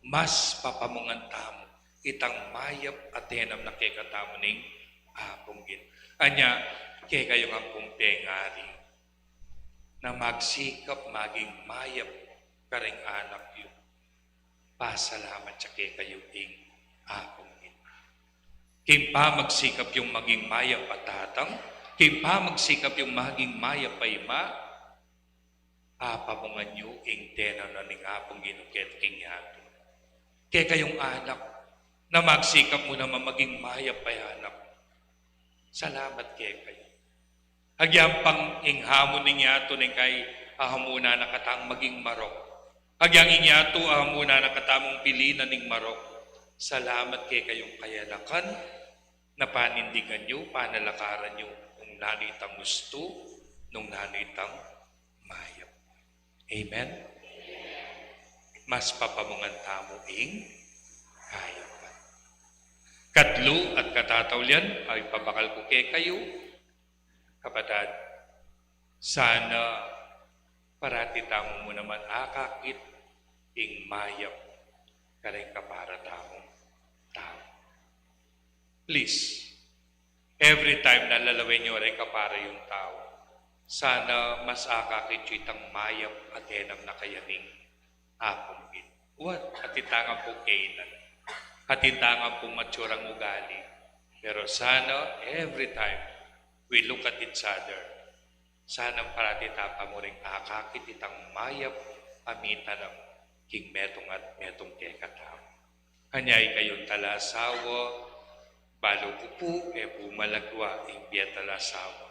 mas papamungan tamu itang mayap a tenam na kekatamu ning Apung Ginu. Anya, kekayu ngan pung pengari na magsikap maging mayap karing anak yu. Pasalamat ya kekayu ing Apung Ginu. King pamagsikap yung maging mayap a tatang, king pamagsikap yung maging mayap a ima, apamungan yu ing tenam na ning Apung Ginu keti king yatu. Kekayung anak, na magsikap mu naman maging mayap a anak. Salamat kekayu. Agyang pang ing hamu ning yatu ning kai, ahamunan na katang maging marok. Agyang ing yatu, ahamunan na katamung pilinan ning marok. Salamat kekayung kayanakan, na panindigan yu, panalakaran yu, nung nanu itang ustu, nung nanu itang mayap. Amen? Mas papamungan tamu ing kayapan. Katlu at katataulian, ay pabakal ku kekayu, kapatad, sana parati tamu mu naman akakit ing mayap karing kapara tamung tau. Please, every time na lalawen yu reng kapara yung tau, sana mas akakit yu itang mayap a tenam na kaya ning Apung Ginu. Wa, atin tang ampong kainan, atin tang ampong matsurang ugali. Pero sana every time we look at each other, sana parati ta pa mu ring akakit itang mayap a mitanam king metung at metung kekatamu. Anya, ikayung talasawa, balu ku pu, e pu malagwa ing bie talasawa.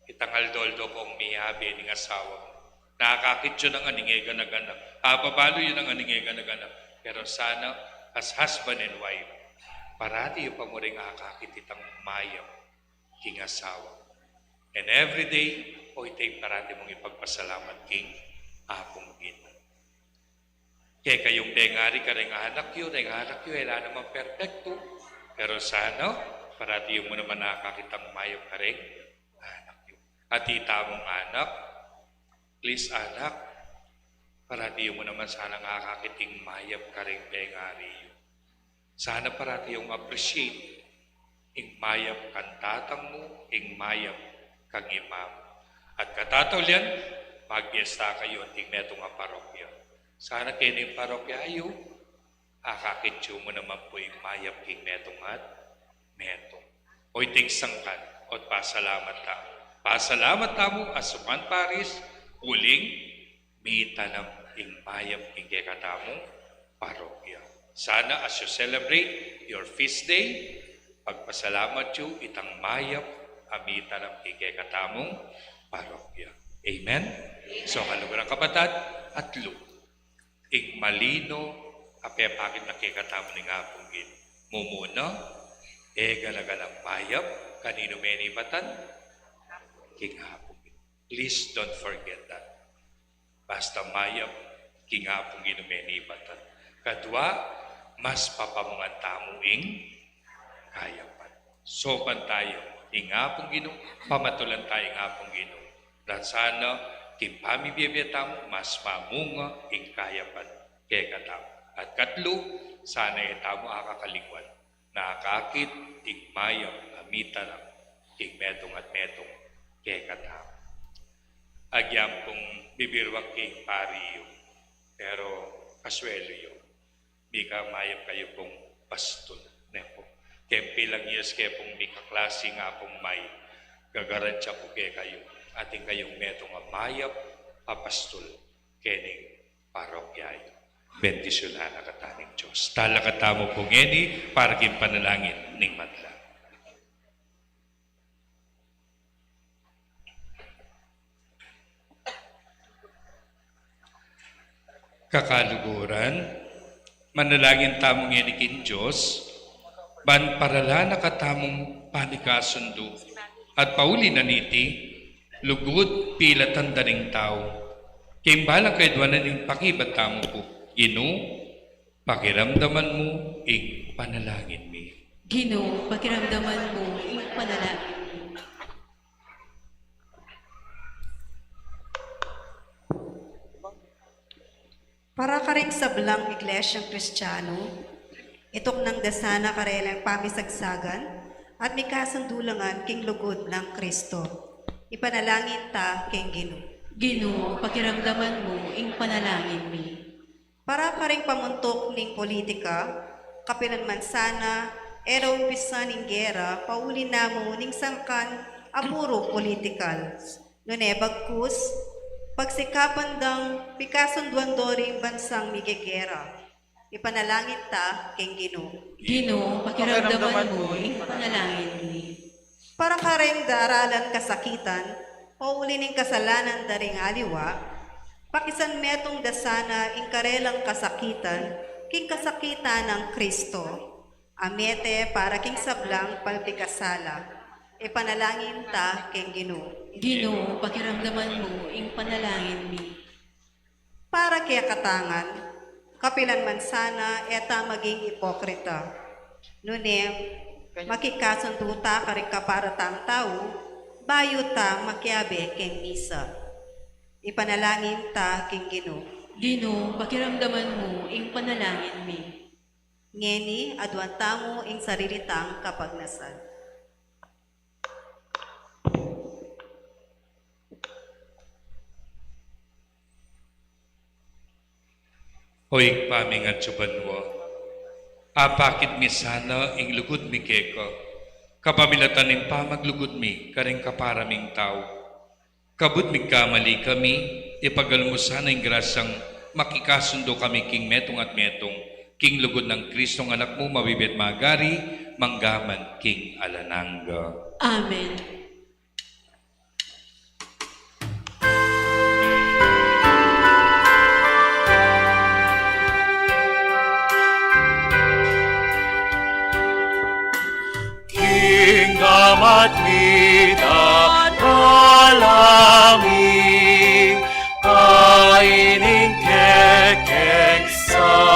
Itang aldo-aldo kung miyabe ning asawa mu, nakakit yu nang aning e gana-gana, ababalu yu nang aning e gana-gana. Pero sana, as husband and wife, parati yu pa mu ring akakit itang mayap king asawa mu. And every day, o iti ing parati mung ipagpasalamat king Apung Ginu. Kekayung pengari kareng anak yu, reng anak yu, e la naman perpektu. Pero sana, parati yu mu naman akakit itang mayap kareng anak yu. At itamung anak, please anak, parati yu mu naman sana akakit ing mayap kareng pengari yu. Sana parati yung appreciate ing mayap kang tatang mu, ing mayap kang ima mu. At katataulian, magpiesta kayu anting metung a parokya. Sana keni ing parokya yu, akakit yu mu naman pu ing mayap king metung at metung. O iting sangkan, o pasalamat tamu. Pasalamat tamu, Asuman Parish, uling mitanam ing mayap king kekatamung parokya. Sana as you celebrate your feast day, pagpasalamat yu itang mayap a mitanam king kekatamung parokya. Amen? So, kaluguran kapatad, atlu ing malino a pepakit na kekatamu ning Apung Ginu. Mumuna, e gana-ganang mayap, kaninu menibatan? King Apung Ginu. Please don't forget that. Basta mayap, king Apung Ginu menibatan. Kadwa, mas papamungan tamu ing kayapan. Sopan tamu ing Apung Ginu, pamatulan tamu ing Apung Ginu. Nang sana, king pamibie-bie tamu, mas mamunga ing kayapan kekatamu. At katlu, sana e tamu akakalingwan na akakit ing mayap a mitanam king metung at metung kekatamu. Agyang pung bibirwak king pari yu, pero kasuelu yu, mika mayap kayu pung pastul, ne pu? Keng pilang years ke pung mika klasi nga pung may, gagarantiya ku kekayu, atin kayung metung a mayap a pastul kening parokya yu. Bendisyunan na kata ning Dios. Talakad tamu pu ngeni para king panalangin ning madlang. Kakaluguran, manalangin tamu ngeni king Dios, ban paralan na katamung pamikasundu, at pauli na niti, lugud pilatan da ring tau. King balang kayaduanan ning pakibat tamu pu, Ginu, Pakiramdaman mu ing panalangin mi. Ginu, pakiramdaman mu ing panalangin mi. Para karing sablang Iglesyang Kristiyanu, ituknang da sana karelang pamisagsagan at mikasundulangan king lugud nang Kristo. Ipanalangin ta king Ginu. Ginu, pakiramdaman mu ing panalangin mi. Para karing pamuntuk ning politika, kapilan man sana e ra umpisan ing gera pauli na mu ning sangkan a puru politikal. Nune bagkus, pagsikapan dang pikasunduan do ring bansang migegera. Ipanalangin ta king Ginu. Ginu, pakiramdaman mu ing panalangin mi. Para karing daralan kasakitan, pauli ning kasalanan da ring aliwa, pakisanmetung da sana ing karelang kasakitan king kasakitan nang Kristo. A mete para king sablang pagpikasala. Ipanalangin ta king Ginu. Ginu, pakiramdaman mu ing panalangin mi. Para kekatang ngan, kapilan man sana e ta maging ipokrita. Nune, makikasundu ta karing kapara tang tau, bayu ta makiabe king misa. Ipanalangin ta king Ginu. Ginu, pakiramdaman mu ing panalangin mi. Ngeni, aduan tamu ing sarili tang kapagnasan. O Ibpa mi, atsu ka banua, apakit mi sana ing lugud mi keka, kapamilatan ning pamaglugud mi karing kapara ming tau. Kabud migkamali kami, ipagalung mu sana ing grasyang makikasundu kami king metung at metung, king lugud nang Kristong Anak mu, mabibie at magari, mangga man king alang angga. Amen. King Ama at Anak at Espiritu Santo.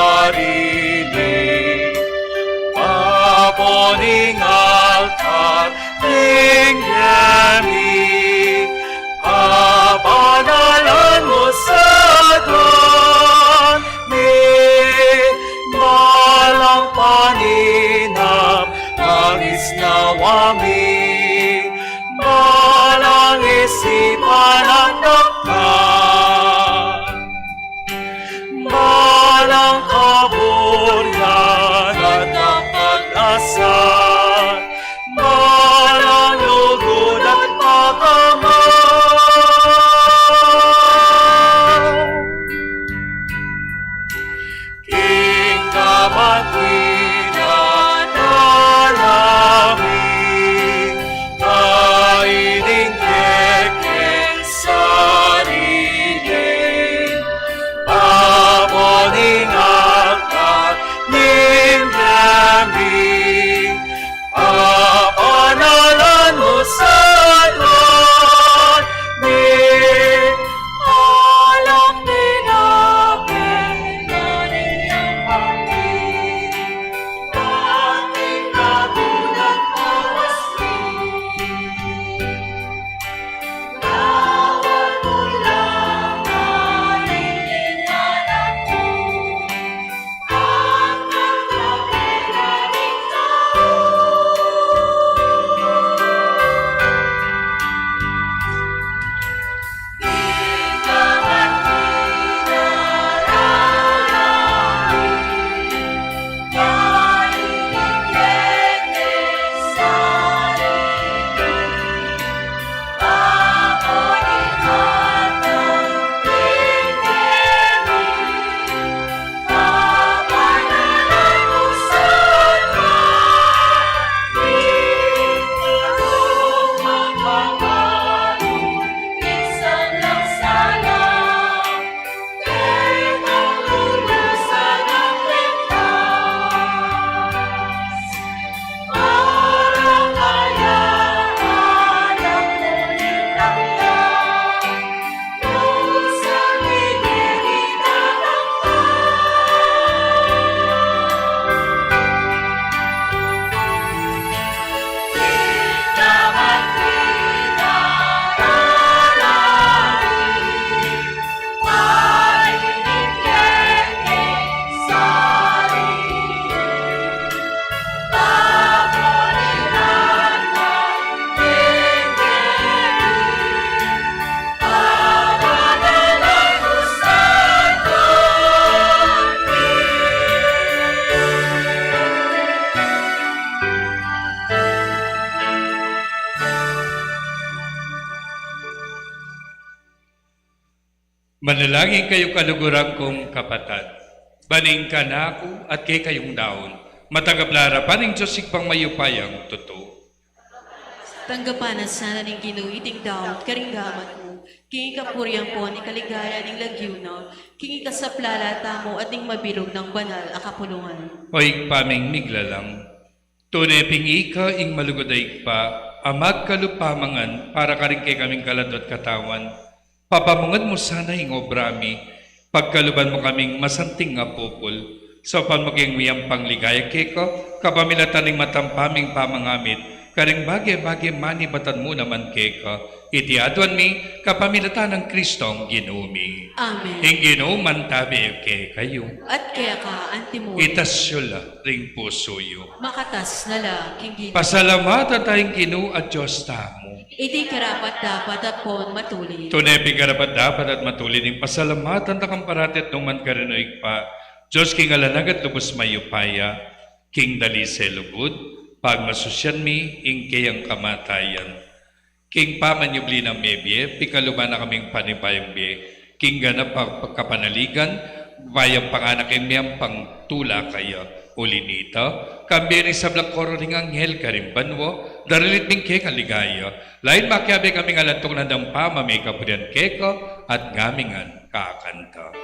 Manalangin kayu, kaluguran kung kapatad, ban ing kanaku at kekayung daun matanggap la arapan ning Dios Ibpang mayupayang tutu. Tanggapan na sana ning Ginu iting daun karing gamat mu, king kapurian ampon ikaligaya ning lagyu na, king ikasaplala tamu at ning mabilug nang banal a kapulungan. O Ibpa ming miglalang, tune pin ika ing malugud a Ibpa, a magkalub pamangan para karing kekaming kaladwa at katawan. Papamungad mu sana ing obra mi, pagkaluban mu kaming masanting a pupul, saupan mu king miyampang ligaya keka, kapamilatan ning matampa ming pamangamit karing bage-bage manibatan mu naman keka. Iti aduan mi kapamilatan nang Kristong Ginu mi. Amen. Ing Ginu mantabe kekayu. At keka antimurin. Itas yu la ring pusu yu. Makatas na la king Ginu. Pasalamatan taya ing Ginu a Dios tamu. Iti karapat-dapat at pon matulid. Tune pin karapat-dapat at matulid ing pasalamatan da kang parati at nukaman karin, o Ibpa, Dios king alang angga at lubus mayupaya. King dalise lugud, pagmasusyan mi ing keyang kamatayan. King pamanyubli nang mebie, pikaluban na kaming panibuyung bie king ganap a pagkapanaligan, bayang panganak ing miyampang tula kaya. Uli nita, kambe ning sablang koro ning anghel karing banua, daralit mi ing kekang ligaya. Lain makiabe kaming alang tuknang dampa, mamie kapurian keka at ngamingan kakanta.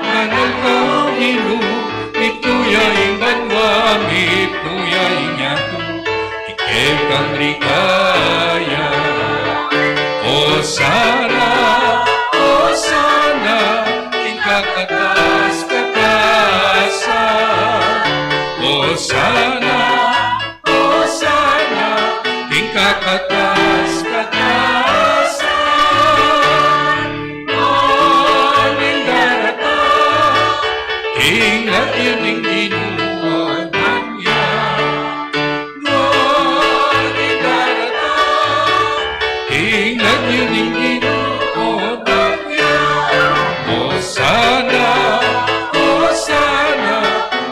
Banal ka, Ginu, mitmu ya ing banua, mitmu ya ing yatu, ing kekang ligaya. Osana, osana, king kakatas-katasan. Osana, osana, king kakatas-katasan. Nune daratang ing lagyu ning Ginu, o Ibpa. Nune daratang ing lagyu ning Ginu, o Ibpa. Osana, osana,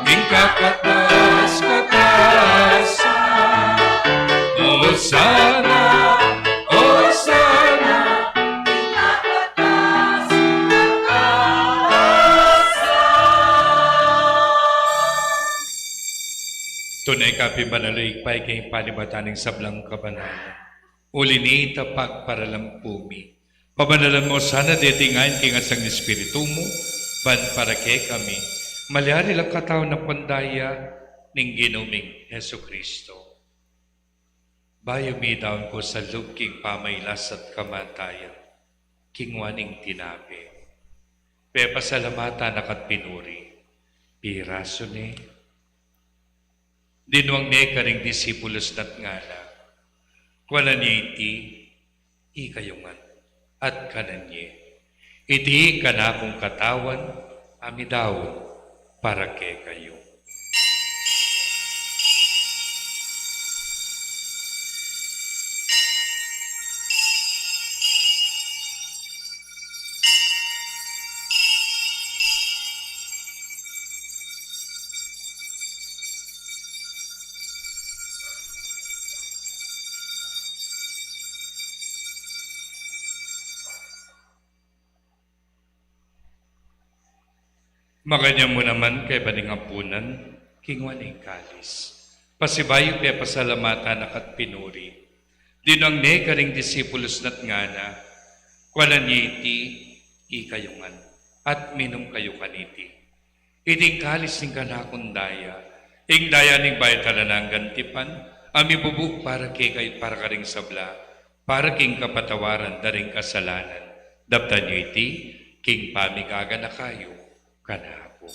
king kakatas-katasan. Osana, osana, king kakatas-katasan. Tune ka pin banal, o Ibpa, ika ing panibatan ning sablang kabanalan. Uli nita, pagparalan pu mi, pabanalan mu sana deti ngan king agyang Espiritu mu, ban para kekami malyari lang katawan ampon daya ning Ginu ming Jesucristo. Bayu midaun kusang lub king pamailas at kamatayan, kinua ne ing tinape, pepasalamatan na ka't pinuri, pirasu ne, dinuang ne karing disipulus na at ngana: Kuanan ye iti, ikayu ngan, at kanan ye. Iti ing kanakung katawan, a midaun para kekayu. Makanyan mu naman kaybat ning apunan, kinua ne ing kalis, pasibayu pepasalamatan na ka't pinuri, dinuang ne karing disipulus na at ngana: Kuanan ye iti, ikayu ngan, at minum kayu kaniti. Iti ing kalis ning kanakung daya, ing daya ning bayu at alang anggang tipan, a mibubug para kekayu at para karing sabla, para king kapatawaran da ring kasalanan. Daptan yu iti king pamigaganaka yu kanaku.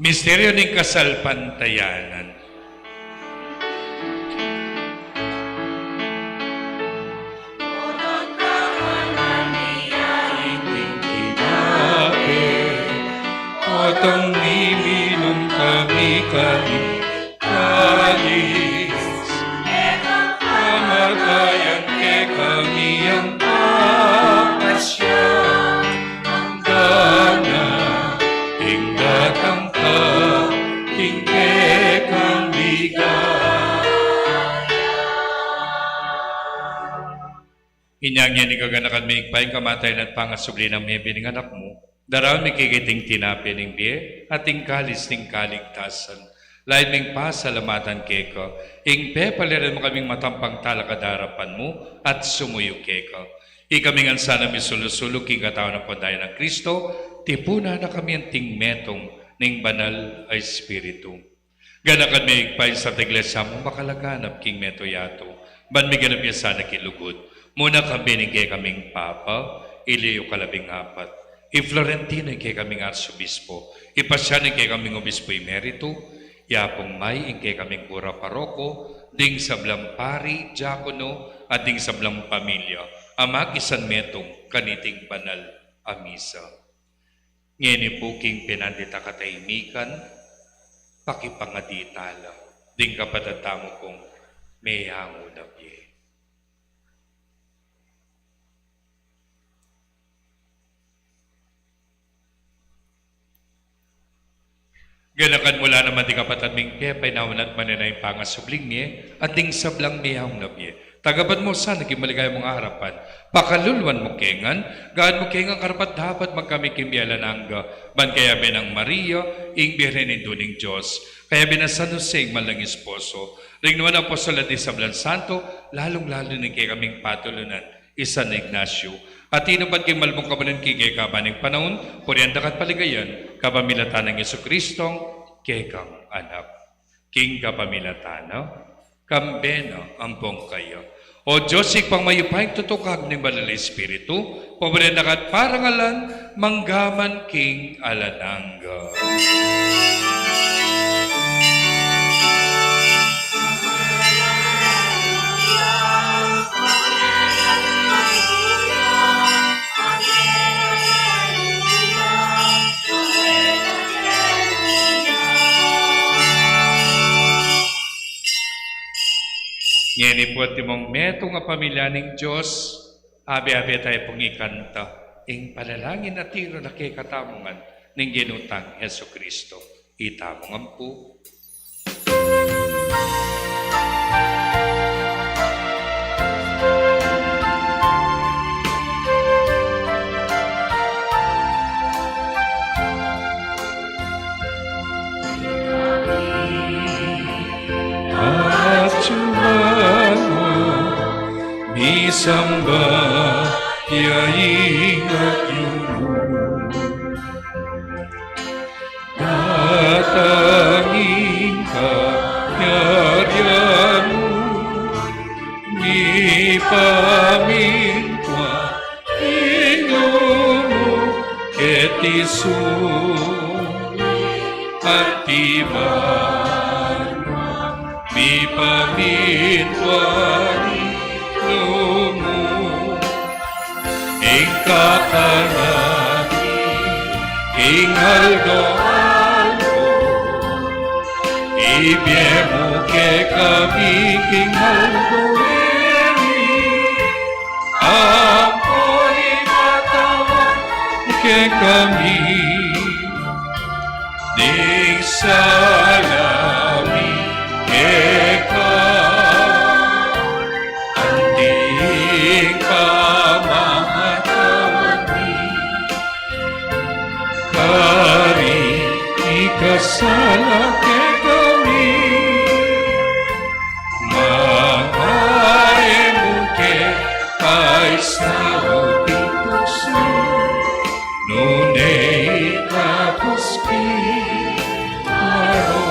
Misteryo ning kasalpantayanan. Kang miminum kami kami kalis, kamatayan kekami yang papasya, anggana ing datang ka king kekang ligaya. Inya ngeni kaganakan mi, Ibpa, ing kamatayan at pangasubli nang mebie ning Anak mu, daraun mi kekami iting tinape ning bie at ing kalis ning kaligtasan. Lalu ming pasalamatan keka ing pepaliran mu kaming matampang talakad king arapan mu at sumuyu keka. Ikami ngan sana misulu-sulu king katawan ampon daya nang Kristo, tipunan na kami anting metung ning Banal a Espiritu. Ganakan me, Ibpa, ing Santa Iglesia mung makalaganap king mabilug a yatu, ban miganap ya sana king lugud. Muna kambe ning kekaming Papa, i Leo kalabing apat, i Florentino ing kekaming Arsobispo, i Pasiano ing kekaming Obispo Emerito, i Apung May ing kekaming kura paroko, ding sablang pari, diakono, at ding sablang pamilya a makisan metung kaniting banal a misa. Ngeni pu king penandit a katahimikan, pakipangadi tala ding kapatad tamu pung meyangu na bie. Ganakan mu la naman ding kapatad ming pepainawa na at manenaya ing pangasubling mie at ding sablang meyangu na bie. Tagapan mu sana king maligaya mung arapan. Pakaluluan mu kami ngan, gawan mu kami ngan karapat-dapat magkamit king bie alang angga, ban kayabe nang Maria, ing Birhen Indu ning Dios, kayabe nang San Jose, ing mal nang esposo, ring nuan a apostol at ding sablang santo, lalung-lalu na ing kekaming patulunan, i San Ignacio, at tinupad king malmung kabunan king kekaban ning panaun, purian da ka at paligayan, kapamilatan nang Jesucristong kekang Anak. King kapamilatan na, kambe na, ampon kaya. O Dios, Ibpang mayupaya, king tutu kagum ning Banal a Espiritu, paburian da ka at parangalan, mangga man king alang angga. Ngeni pu, antimong metung a pamilya ning Dios, abe-abe tamu pung ikanta ing panalangin a tiru na kekatamu ngan ning Ginu tang Jesucristo. Itamu ngan pu. At sumama, misambayan ing agyang mu. Datang ing kayarian mu, mipamintuan ing lub mu keti sulip anti banua, mipamintuan ing lub mu. Ing kakanan mi king aldo-aldo ibie mu kekami king aldo ngeni, ampon ipatawad mu kekami ding sala mi keka, anti ing pamamatawad mi karing mikasala kekami, manga e mu ke paisaul king tuksu, nune ikabus kami king marok.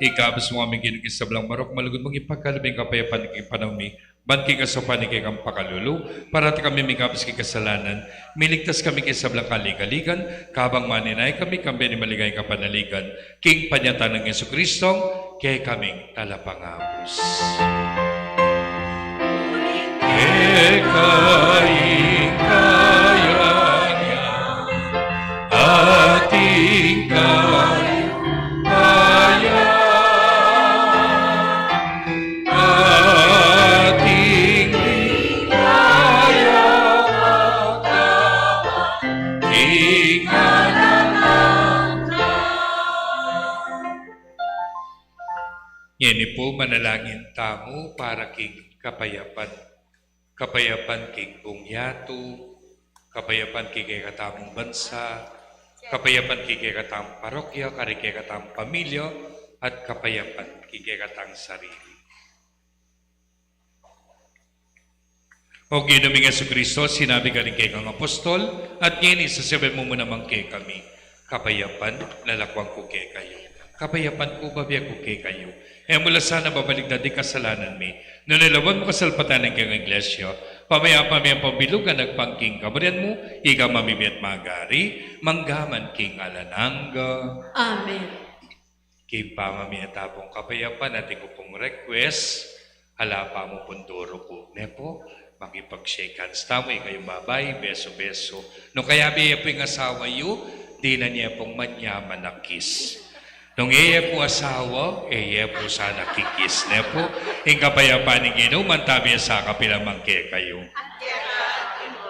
Ikabus mu kami, Ginu, king sablang marok, malugud mung ipagkalub ing kapayapan king panaun mi, ban king kasaupan ning kekang pakalulu, parati kami mikabus king kasalanan, miligtas kami king sablang kaligaligan, kabang manenaya kami kambe ning maligayang kapanaligan, king panyatang nang Jesucristong kekaming Talapangabus. Keka ing kayarian, Ngeni pu manalangin tamu para king kapayapan, kapayapan king buung yatu, kapayapan king kekatamung bansa, kapayapan king kekatamung parokya, karing kekatamung pamilya, at kapayapan king kekatang sarili. O Ginu ming Jesucristo, sinabi mu karing kekang apostol, at ngeni sasabian mu naman kekami, kapayapan lalakwan ku kekayu, kapayapan ku bibie ku kekayu. E mu la sana babalikdan ding kasalanan mi, nune lawan mu kasalpantayanan ning kekang Iglesia, pamayapa mi at pabilug agpang king kaburian mu, ika a mabibie at magari mangga man king alang angga. Amen. King pamamie ta pung kapayapan, atin ku pung request, ala pa mu pung duruku, ne pu, makipag-shake hands tamu, ikayung babai, besu-besu. Nung kayabe ye pu ing asawa yu, dinan ye pung manyaman a kiss. Nung e ye pu asawa, e ye pu sana kikiss, ne pu. Ing kapayapan ning Ginu mantabi ya sa kapilan man kekayu.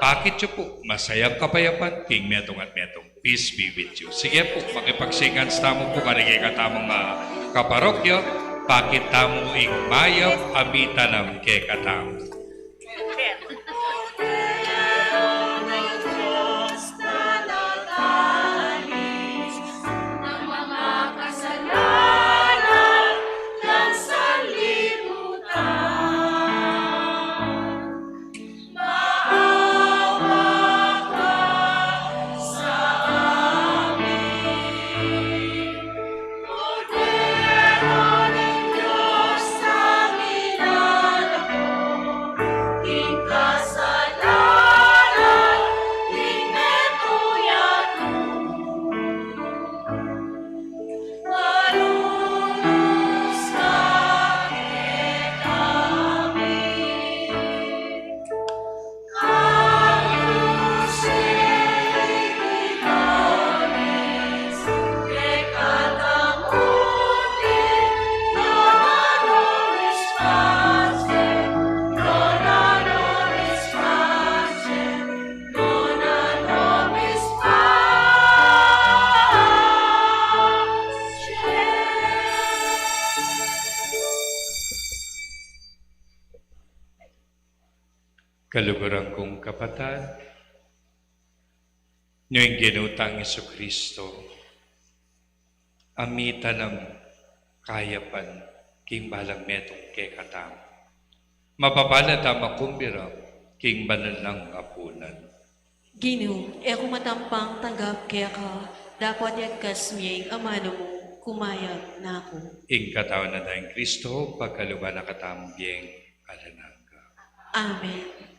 Pakit yu pu, masayang kapayapan king metung at metung. Peace be with you. Sige pu, makipag-shake hands tamu pu karing kekatamung, ah, kaparokya, pakit tamu ing mayap a mitanam kekatamu. Maawa ka sa amin. Kordero ning Dios, a milalako king kasalanan ning metung yatu. Manunus ka kekami. Kaluguran kung kapatad, nung ing Ginu tang Jesucristo a mitanam kayapan king balang metung kekatamu, mapapalad tamu kumbira king banal nang apunan. Ginu, e ku matampang tanggap keka, dapot yagkas mu ya ing amanu mu, kumayap na ku. Ing katawan at dayang Kristo pagkalub na katamu king alang angga. Amen.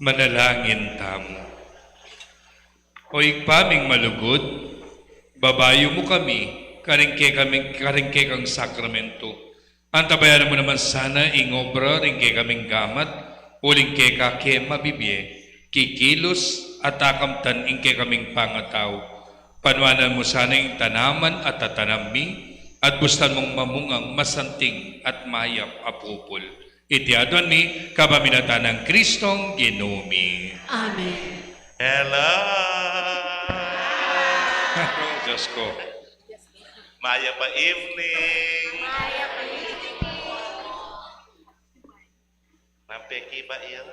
Manalangin tamu. O Ibpa ming malugud, babayu mu kami karing kekaming, karing kekang sakramento. Antabayanan mu naman sana ing obra ring kekaming gamat, uling keka ke mabibie, kikilus, at akamtan ing kekaming pangatau. Panuanan mu sana ing tanaman a tatanam mi, at bustan mung mamungang masanting at mayap a pupul. Iti aduan mi, kapamilatan nang Kristong Ginu mi. Amen. Hello! Diyos ko. Mayap a evening. Nang peki ba iyan?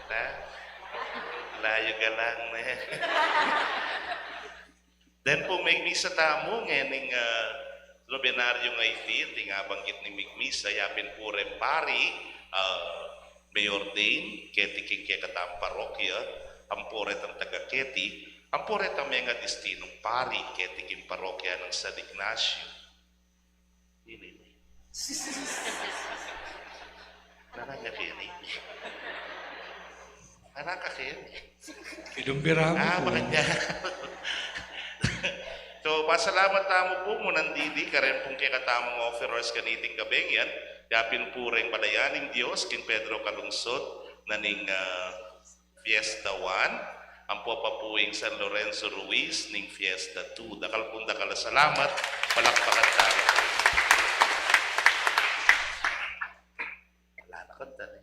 Na? Layo ka lang, ne? Then pu, migmisa tamu ngening, ah, nobenaryo a iti, ing abanggit ning migmisa, yapin pu reng pari, ah, me-ordain keti king kekatamung parokya, ampo retang taga keti, ampo retang mengadestinung pari keti king parokya nang San Ignacio. Ini, ini. Nana nga keni? Nana ka keni? Ilumbira mu Ah, pu. Makanya. So, pasalamat tamu pu mu nandidi, kareng pung kekatamung offerers kaniting gabing yan. Yapin pu reng balayan ning Dios king Pedro Calungsod na ning, ah, Fiesta one, ampo pa pu ing San Lorenzo Ruiz ning Fiesta two. Dakal pung dakal a salamat, palakpakan tamu. Wala na kanta na.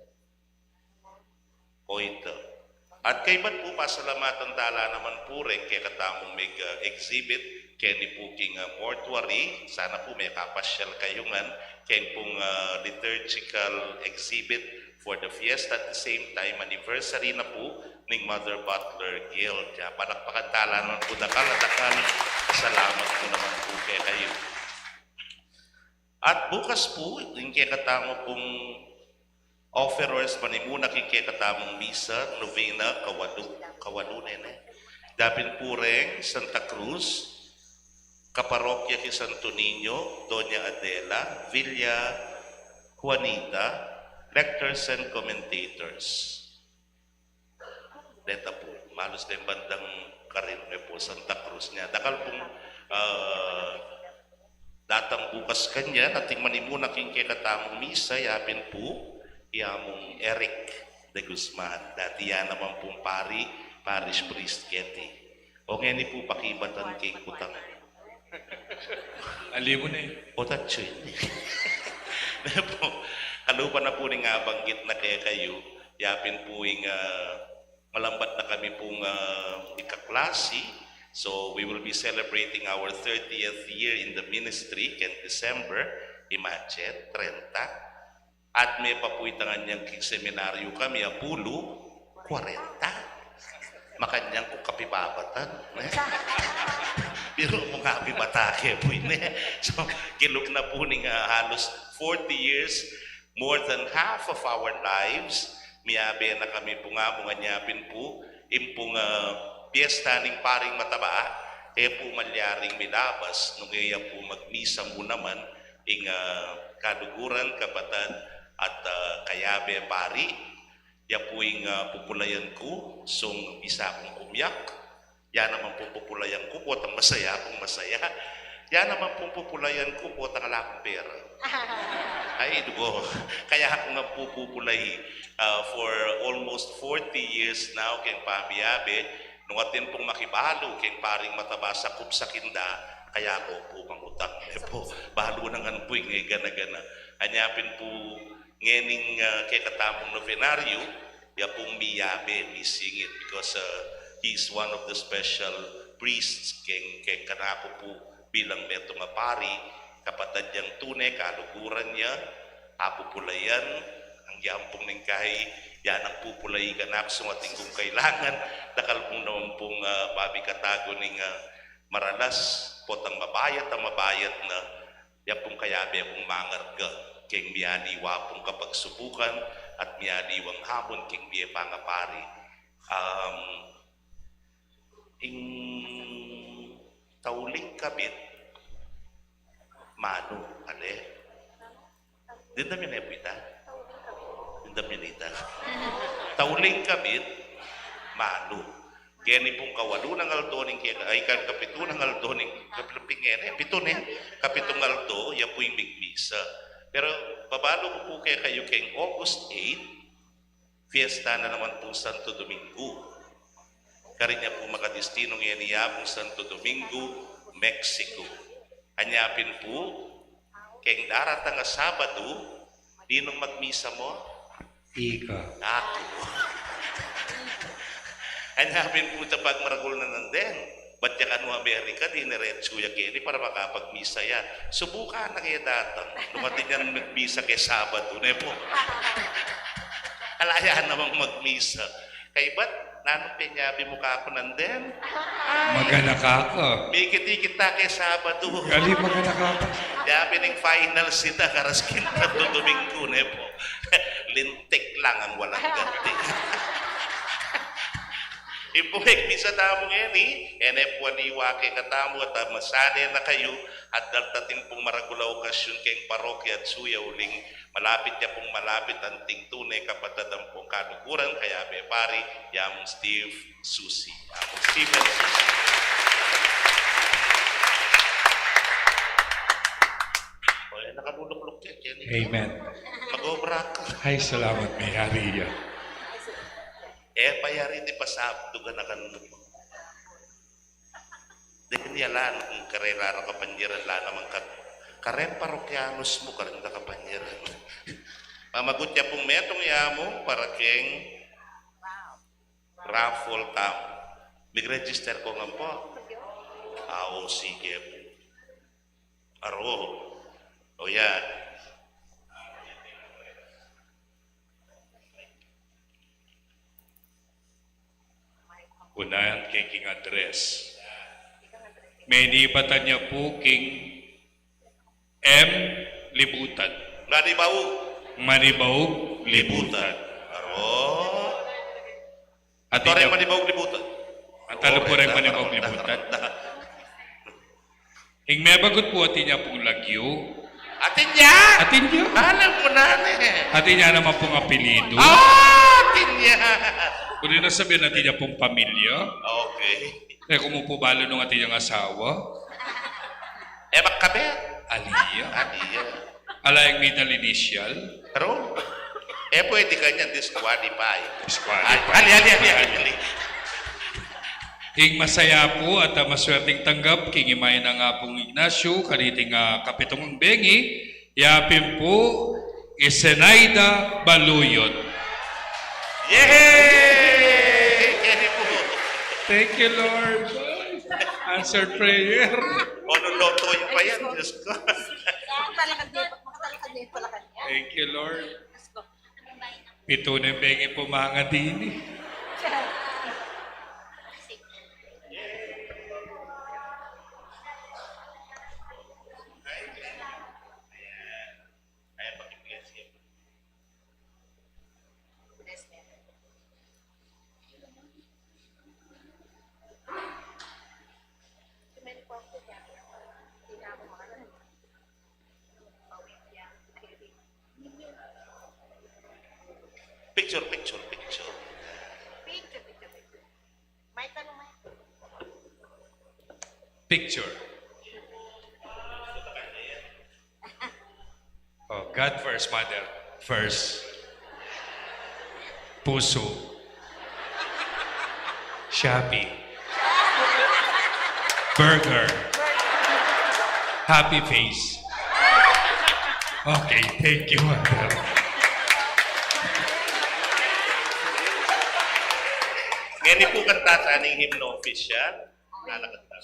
O ito. At kaybat pu, pasalamatan tala naman pu reng kekatamung mig, ah, exhibit keni pu king, ah, mortuary. Sana pu mekapasyal kayu ngan keng pung, ah, liturgical exhibit for the fiesta, at the same time, anniversary na pu ning Mother Butler Guild. Kaya palakpakan tala naman pu dakal a dakal. Salamat pu naman pu kekayu. At bukas pu, ing kekatamu pung offerers, manimuna king kekatamung misa, novena, kawalu, kawalu nene. Dapin pu reng Santa Cruz, kaparokya ki Santo Niño, Doña Adela, Villa Juanita, lectors and commentators. Deta pu, malus deng bandang karin me pu Santa Cruz nya. Dakal pung, ah, datang bukas kanyan, ating manimuna king kekatamung misa, yapin pu, i Among Eric de Guzman. Dati ya naman pung pari, parish priest keti. O ngeni pu pakibatan king kutang. Alimu ne. O tatsu ini. Nepu, kalupa na pu ning abanggit na kekayu, yapin pu ing, ah, malambat na kami pung, ah, ikaklasi. So, we will be celebrating our thirtieth year in the ministry keng December, imagine, trenta. At me pa pu itang anyang king seminaryo kami, apulu, kwarenta. Makanyan ku kapibabatan, ne? Pero mu nga pibata ke pu ini. So, kilub na pu ning, ah, halos forty years, more than half of our lives, miyabe na kami pu nga mu ngan yapin pu, ing pung, ah, piyesta ning paring mataba, e pu malyaring milabas, nung e ya pu magmisa mu naman, ing, ah, kaluguran, kapatad, at, ah, kayabe pari, ya pu ing, ah, pupulayan ku, sung bisa kung kumyak, ya naman pung pupulayan ku, potang masaya kung masaya, ya naman pung pupulayan ku, potang ala kung pera. Ay, dugo. Kaya ku nga pu pupulai, ah, for almost forty years now, keng pamiyabe, nung atin pung makibalu keng paring mataba, sakup sa kinda, kaya ku pu mangutang, e pu, balu na ngan pu ing gana-gana. Anya pin pu ngening, ah, kekatamung nobenaryo, ya pung miyabe, misingit, because, ah, he is one of the special priests keng, keng kanaku pu bilang metung a pari, kapatad yang tune, kaluguran ya, apupulayan, anggi ampong ning kai, ya nang pupulai kanaku sung atin kung kailangan, dakal pung naman pung, ah, pamikatago ning, ah, maralas, potang mabayat a mabayat na, ya pung kayabe kung mangarga keng mialiwa pung kapagsubukan at mialiwang hamon keng bie pangapari. Um, ing tauling kabit, manu, ale? Dindamin ne pu ita? Ing Dominita. Tauling kabit, malu. Keni pung kawalu nang aldo ning keka, ay, ka-, kapitu nang aldo ning, kapiluping ngeni, pitu ne, kapitung aldo, ya pu ing migmisa. Pero, babalu ku pu kekayu keng August eight, fiesta na naman pung Santo Domingo. Karin ya pu makadistinu ngeni ya pung Santo Domingo, Mexico. Anya pin pu, keng daratang a Sabadu, ninung magmisa mu? Ika. Aku. Anya pin pu, ta pag maragul na nandeng, bat ya kanu Amerika, diniretsu ya keni para makapagmisa ya. Subukan na kaya datang. Nung atin yang magmisa keng Sabadu, ne pu? Ala ya namang magmisa. Kaybat, nanung penyabi mu kaku nandeng? Ay, magana ka ka. Mikit-ikit ta keng Sabadu. Gali, magana ka ka. Yabi ning finals ita, karas keng Santo Domingo, ne pu? Lintik lang ang walang ganti. Ipumigmisa tamu ngeni, e ne pu aliwa kekatamu at masane na kayu, at darating pung maragul a okasyon keng parokya at suya uling malapit ya pung malapit anting tune kapatad ampong kaluguran, kayabe pari, ya mung Steve Susi. Among Steve Susi. O, e, nakalulukluk ya, keni. Amen. Mag-obra ka. Ay, salamat, may hari ya. E, payari di pasabdo ka na kan Deng ya la, kung karela ra kapanyaran la naman ka, kareng parokyanos mu, kareng da kapanyaran. Mamagut ya pung metung ya mu para keng raffle tam. Mig-register ko ngan pu? A, o, sige pu. Aro. O, yan. Unayan ke king address. Menibatan ya pu king M. Libutan. Manibaug. Manibaug Libutan. Aro. Atin ya Manibaug Libutan. Ang talo pu reng Manibaug Libutan. Ing mebagut pu, atin ya pung lagyu. Atin ya? Atin ya. Alam ko na, ne. Atin ya naman pung apelyidu. Ah, atin ya. Kung di na sabihan, atin ya pung pamilya. Okay. E ku mu pu balu nung atin yang asawa. E, magkabe? Ali ya. Ali ya. Ala yang middle initial. Pero, e, pwede ka niyan disqualify. Disqualify. Ali, ali, ali, ali, ali. Ing masaya pu at, ah, maswerteng tanggap king imahe nang Apung Ignacio, kaniting, ah, kapitung bengi, ya pin pu i Zenaida Baluyot. Yay! Keni pu. Thank you, Lord. Answered prayer. Ono loto ya pa yan, Diyos ko. Talaga di, talaga di pala kanya. Thank you, Lord. Pitu neng bengi pumanga dini. Picture, picture, picture. Picture, picture, picture. May tanong, may. Picture. Oh, God first, mother first. Puso. Shopee. Burger. Happy face. Okay, thank you, mother. Ngeni pu kanta ta ning hymno official. Nana kanta.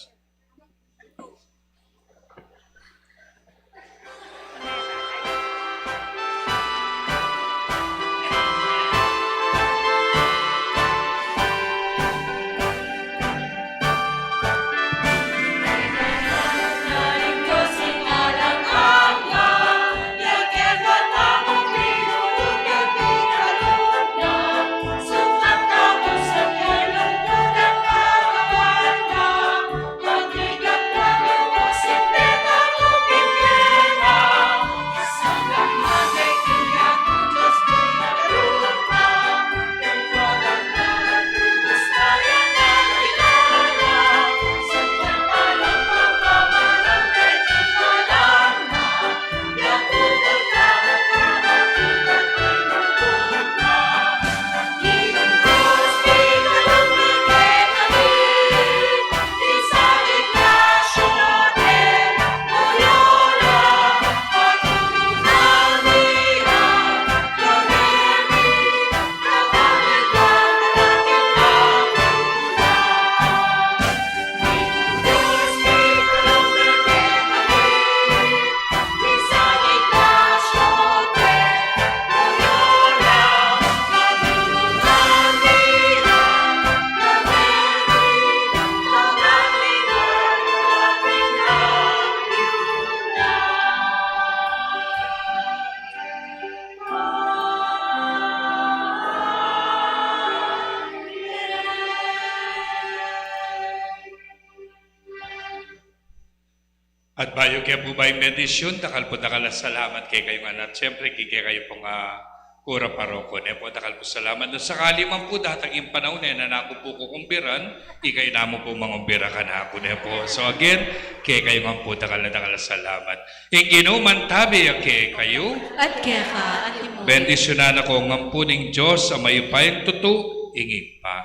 At bayu ke pu bayung bendisyun, dakal pu dakal a salamat kekayu ngan at siyempre kekayu pung, ah, kura paroko, ne pu, dakal pu salamat. Nung sakali man pu datang ing panaun, e na ku pu kukumbiran, ikayu namu pu mangumbira kanaku, ne pu. So again, kekayu ngan pu dakal a dakal a salamat. Ing Ginu mantabi ya kekayu. At keka naman. Bendisyunan na kayu ngan pu ning Dios a mayupayang tutu, ing Ibpa,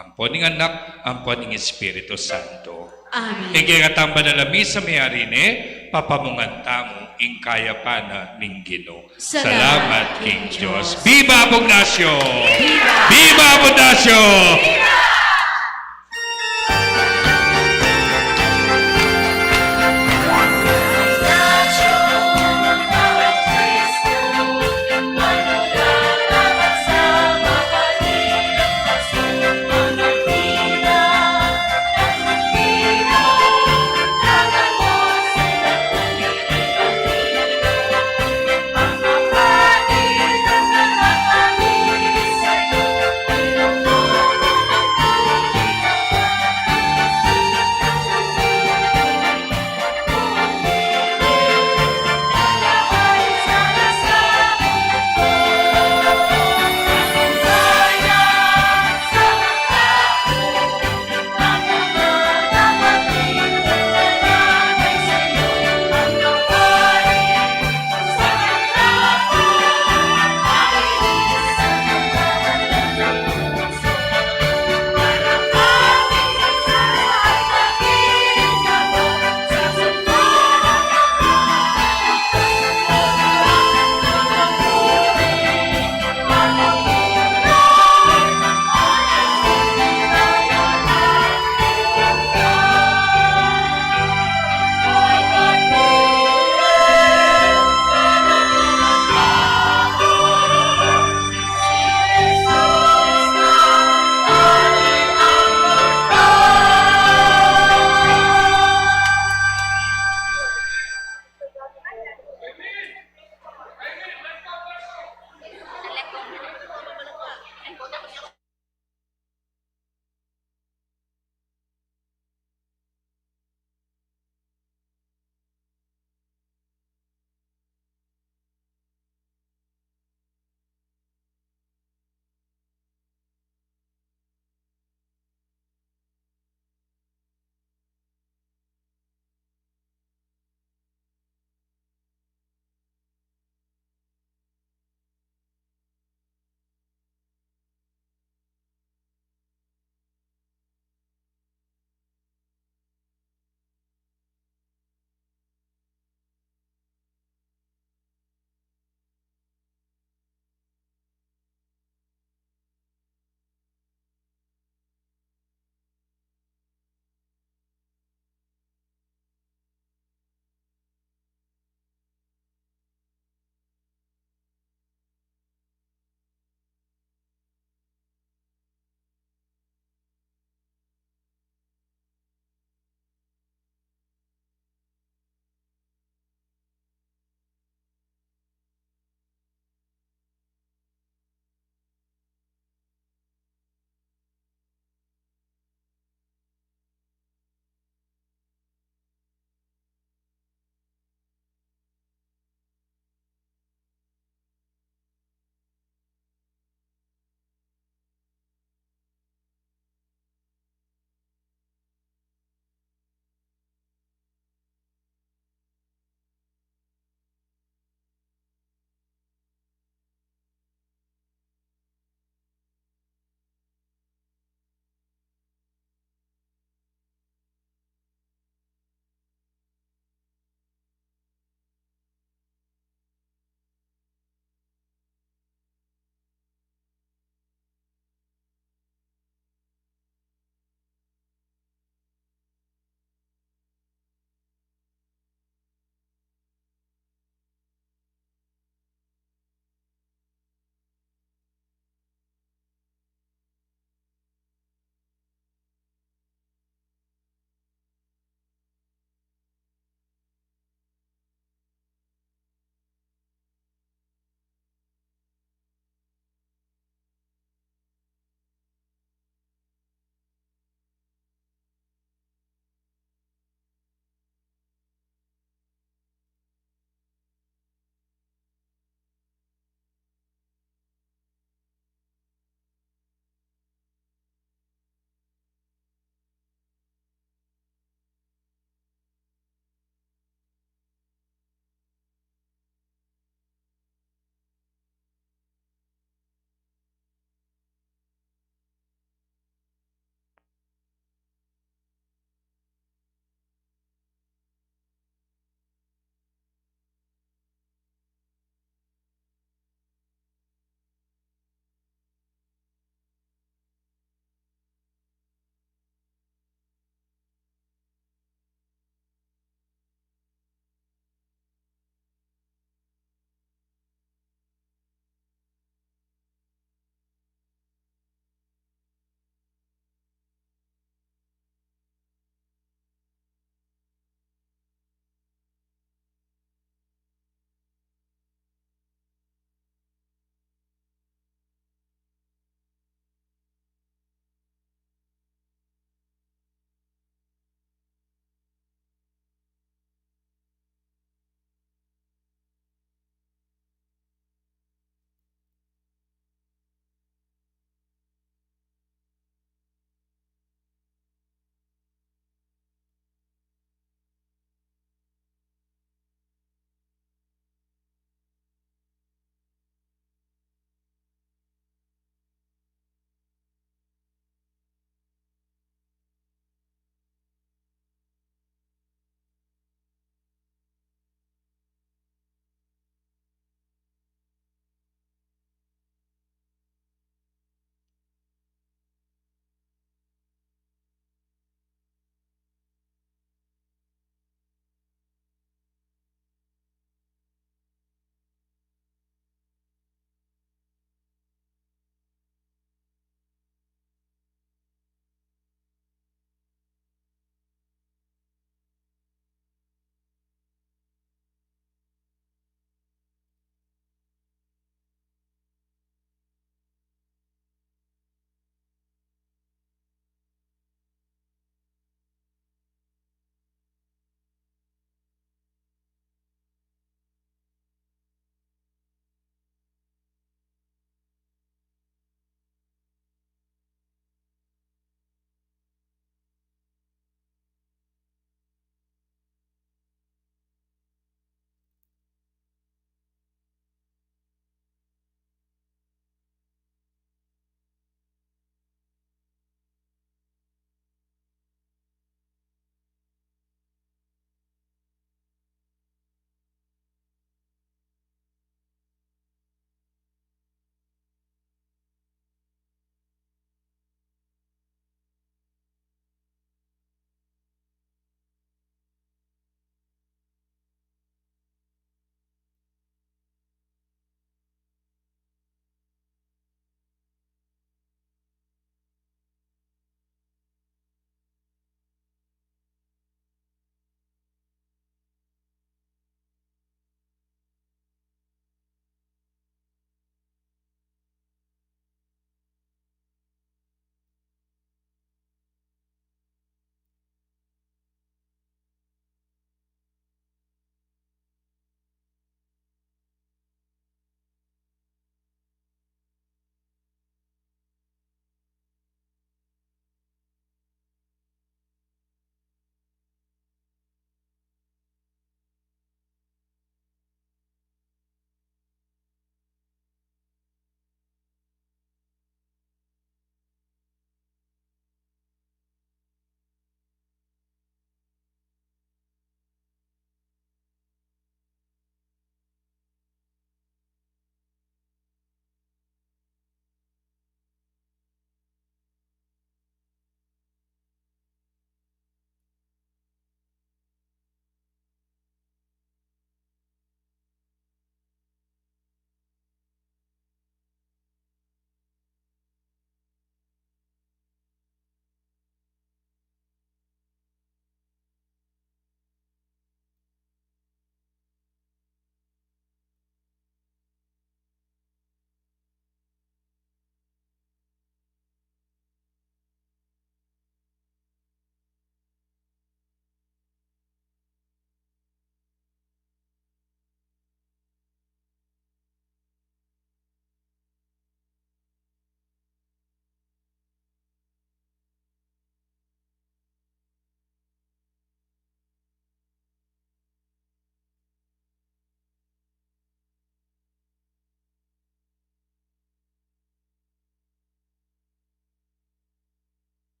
ampo ning Anak, ampo ning Espiritu Santo. Amen. Ing kekatang banal a misa meyari ne, papamungan tamu ing kayapan na ning Ginu. Salamat king Dios. Viva Bonifacio! Viva! Viva Bonifacio!